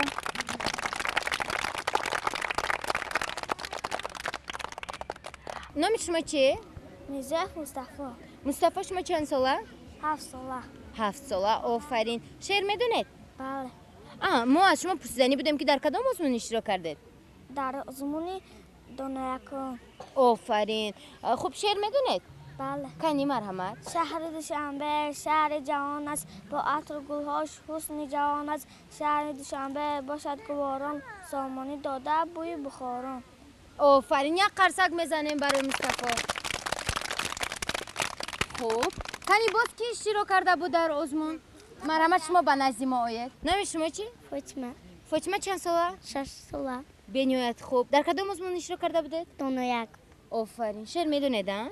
Номи шумо чи? Мирзоев Мустафо. Мустафо, шумо чанд сола? 7 сола. 7 сола, офарин. Шеър медонед? Бале. Мо аз шумо пурсиданӣ будем, ки дар кадом озмун иштирок кардед? Дар озмуни донаякон. Офарин. Хуб, шеър медонед? Бале. Кани марҳамат. Шаҳри Душанбе шаҳри ҷавон аст, бо атру гулҳош ҳусни ҷавон аст. Шаҳри Душанбе бошад гуворон, сомонӣ дода бӯи бухорон. Офарин, як қарсак мезанем барои Мустафо. Хуб, кани боз ки иштирок карда буд дар озмун? Марҳамат, шумо ба назди мо оед. Номи шумо чи? Фотима. Фотима чанд сола? 6 сола. Бениҳоят хуб. Дар кадом озмун иштирок карда будед? Донояк. Офарин. Шеър медонед, а?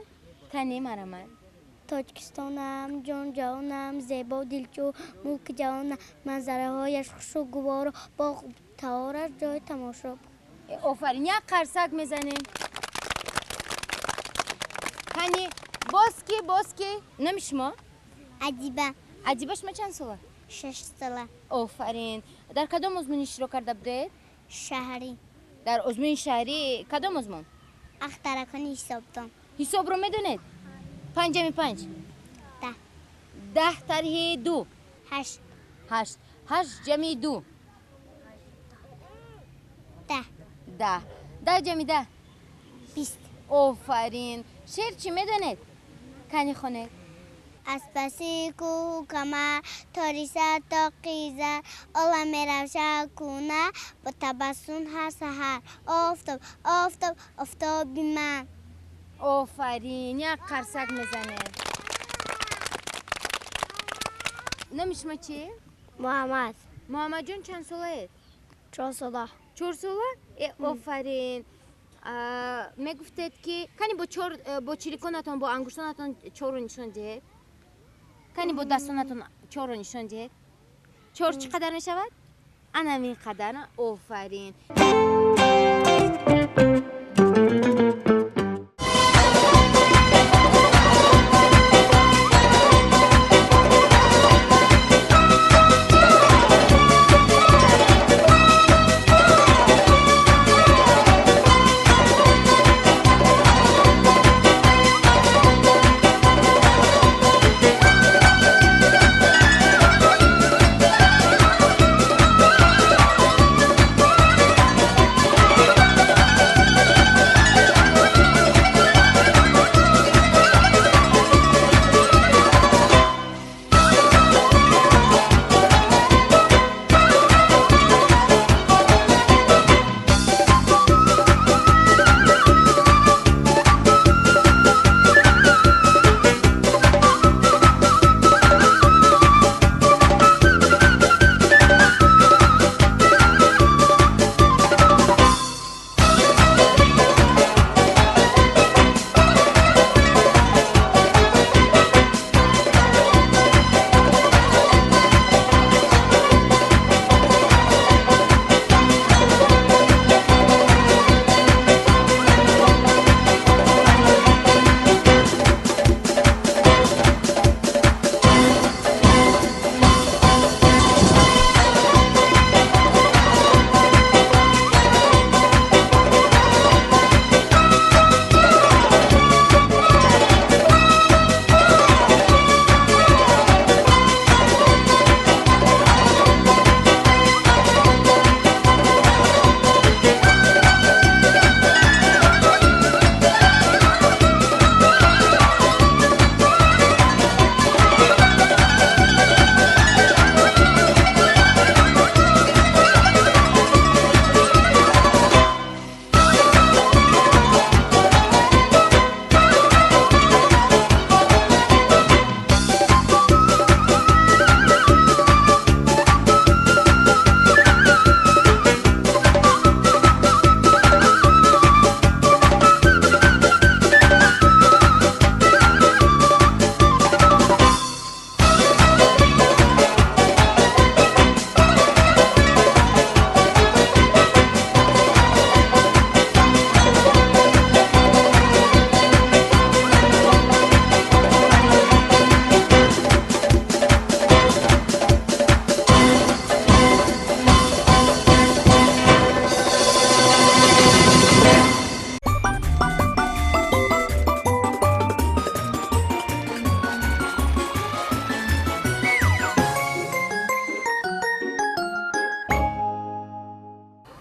Кани марҳамат. Тоҷикистонам, ҷон ҷавонам, зебо дилчӯ, мулки ҷавонам, манзараҳояш хушу гуворо, боғ таораш ҷои тамошо. Офарин, як қарсак мезанем. Кани боз ки, боз ки? Номи шумо? Адиба. Адиба, шумо чанд сола? 6 сола. Офарин. Дар кадом озмун иштирок карда будед? Шаҳрӣ. Дар озмуни шаҳрӣ кадом озмун? Ахтаракони ҳисобдон. Ҳисобро медонед? 5 ҷамъи 5? 10. 10 тарҳи 2? 8. 8. 8 ҷамъи 2? 10. 10. 10 ҷамъи 10? 20. Офарин. Шеър чӣ медонед? Кани хонед. Аз паси кӯҳу камар то риса то қизар, олам меравшад куна бо табассум ҳар саҳар. Офтоб, офтоб, офтоби ман. Офарин, як қарсак мезанем. Номи шумо чи? Муҳаммад. Муҳаммадҷон, чанд солаед? 4 сола. Чорсола? Офарин. Мегуфтед, ки кани бо чор, бо чириконатон, бо ангуштонатон чорро нишон диҳед. Кани бо дастонатон чорро нишон диҳед. Чор чӣ қадар мешавад? Анамин қадар. Офарин.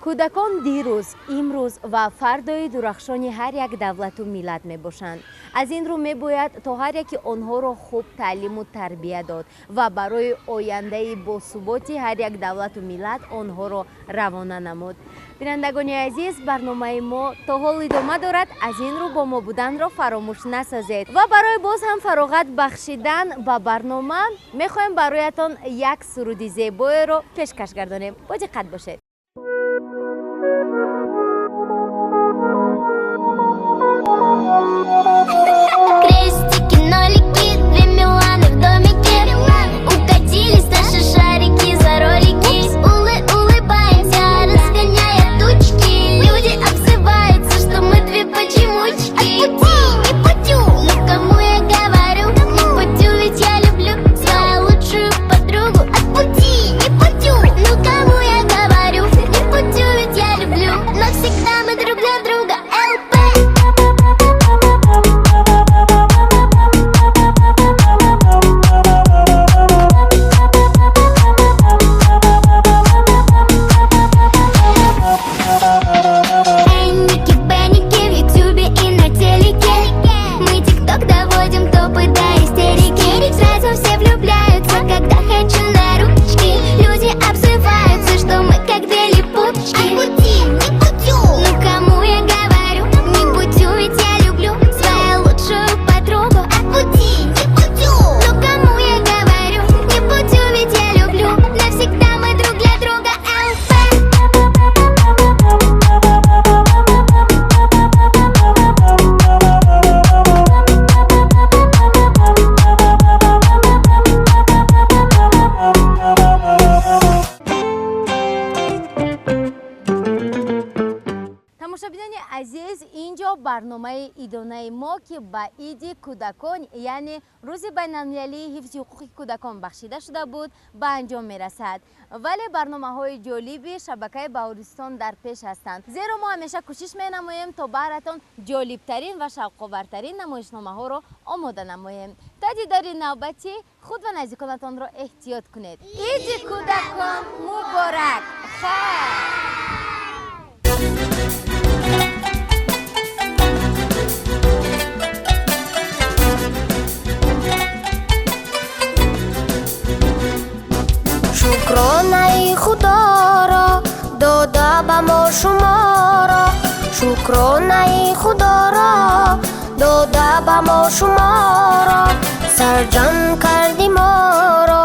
Кӯдакон дирӯз, имрӯз ва фардои дурахшони ҳар як давлату миллат мебошанд. Аз ин рӯ мебояд то ҳар яки онҳоро хуб таълиму тарбия дод ва барои ояндаи босуботи ҳар як давлату миллат онҳоро равона намуд. Бинандагони азиз, барномаи мо то ҳол идома дорад. Аз ин рӯ бо мо буданро фаромӯш насозед ва барои боз ҳам фароғат бахшидан ба барнома мехоҳем бароятон як суруди зебоеро пешкаш гардонем. Бо диққат бошед. Крестики, нолики, две Миланы в домике. Укатились наши шарики за ролики. Улыбаемся, разгоняя тучки. Люди обзываются, что мы две почемучки. Отпути, не путю, ну кому я говорю? Не путю, ведь я люблю свою лучшую подругу. Отпути, не путю, ну кому я говорю? Не путю, ведь я люблю. Но всегда мы друг для друга ЛП. Тамошобинони азиз, инҷо барномаи идонаи мо, ки ба иди кӯдакон, яъне рӯзи байналмилалии ҳифзи ҳуқуқи кӯдакон бахшида шуда буд, ба анҷом мерасад. Вале барномаҳои ҷолиби шабакаи Баҳористон дар пеш ҳастанд, зеро мо ҳамеша кӯшиш менамоем, то баҳратон ҷолибтарин ва шавқовартарин намоишномаҳоро омода намоем. Та дидори навбатӣ худ ва наздиконатонро эҳтиёт кунед. Иди кӯдакон муборак! Хайр! Шукронаи Худоро дода ба мо шуморо, шукронаи Худоро дода ба мо шуморо, сарҷам карди моро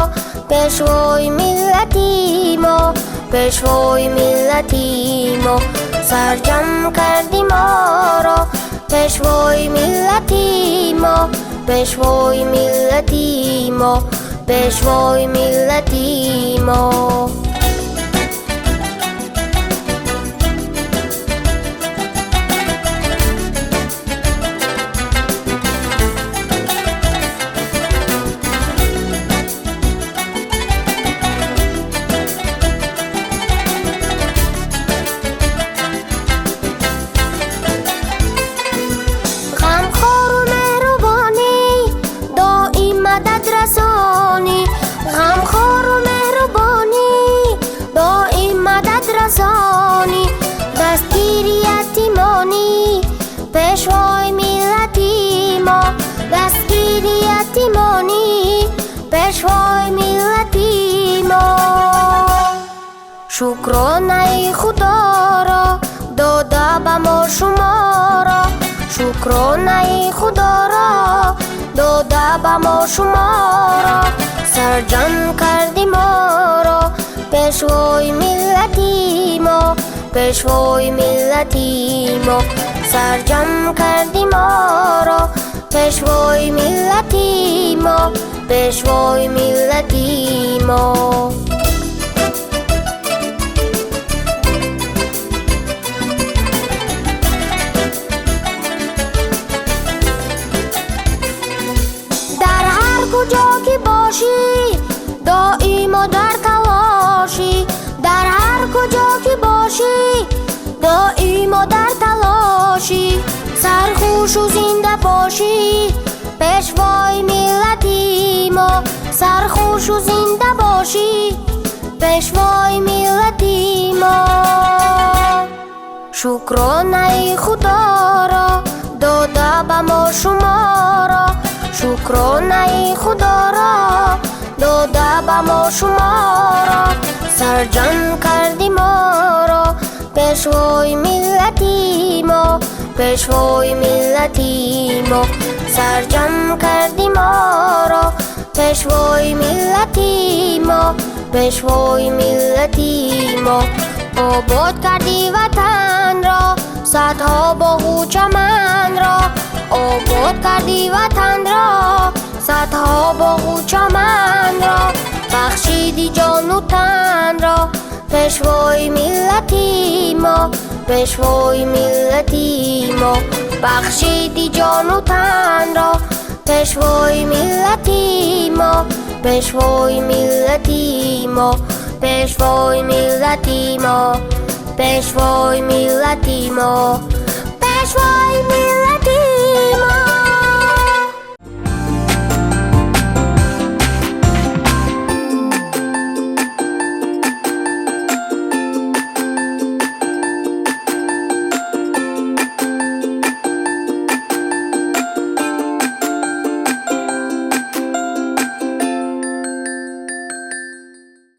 пешвои миллати мо, пешвои миллати мо, сарҷам карди моро пешвои миллати мо, пешвои миллати мо, пешвои миллати мо. Ғамхору меҳрубонӣ, доим мадад расонӣ, ғамхору меҳрубонӣ, доим мадад расонӣ, дастгири ятимонӣ, пешвои миллати мо, дастгири ятимонӣ, пешвои миллати мо. Шукронаи Худоро дода ба мо шуморо, шукронаи Худоро дода ба мо шуморо, сарҷам карди моро пешвои миллати мо, пешвои миллати мо, сарҷам карди моро пешвои миллати мо, пешвои миллати мо. Дар ҳар куҷо ки бошӣ, доимо дар талошӣ, дар ҳар куҷо ки бошӣ, доимо дар талошӣ, сархушу зинда бошӣ, пешвои миллати мо, сархушу зинда бошӣ, пешвои миллати мо. Шукронаи Худоро дода ба мо шуморо, шукронаи Худоро дода ба мо шуморо, сарҷам карди моро пешвои миллати мо, пешвои миллати мо, сарҷам карди моро пешвои миллати мо, пешвои миллати мо. Обод карди ватанро, садҳо боғу чаманро, обод карди ватанро, садҳо боғу чаманро, бахшиди ҷону танро пешвои миллати мо, пешвои миллати мо, бахшиди ҷону танро пешвои миллати мо, пешвои миллати мо, пешвои миллати мо, пешвои миллати мо, пешвои миллати.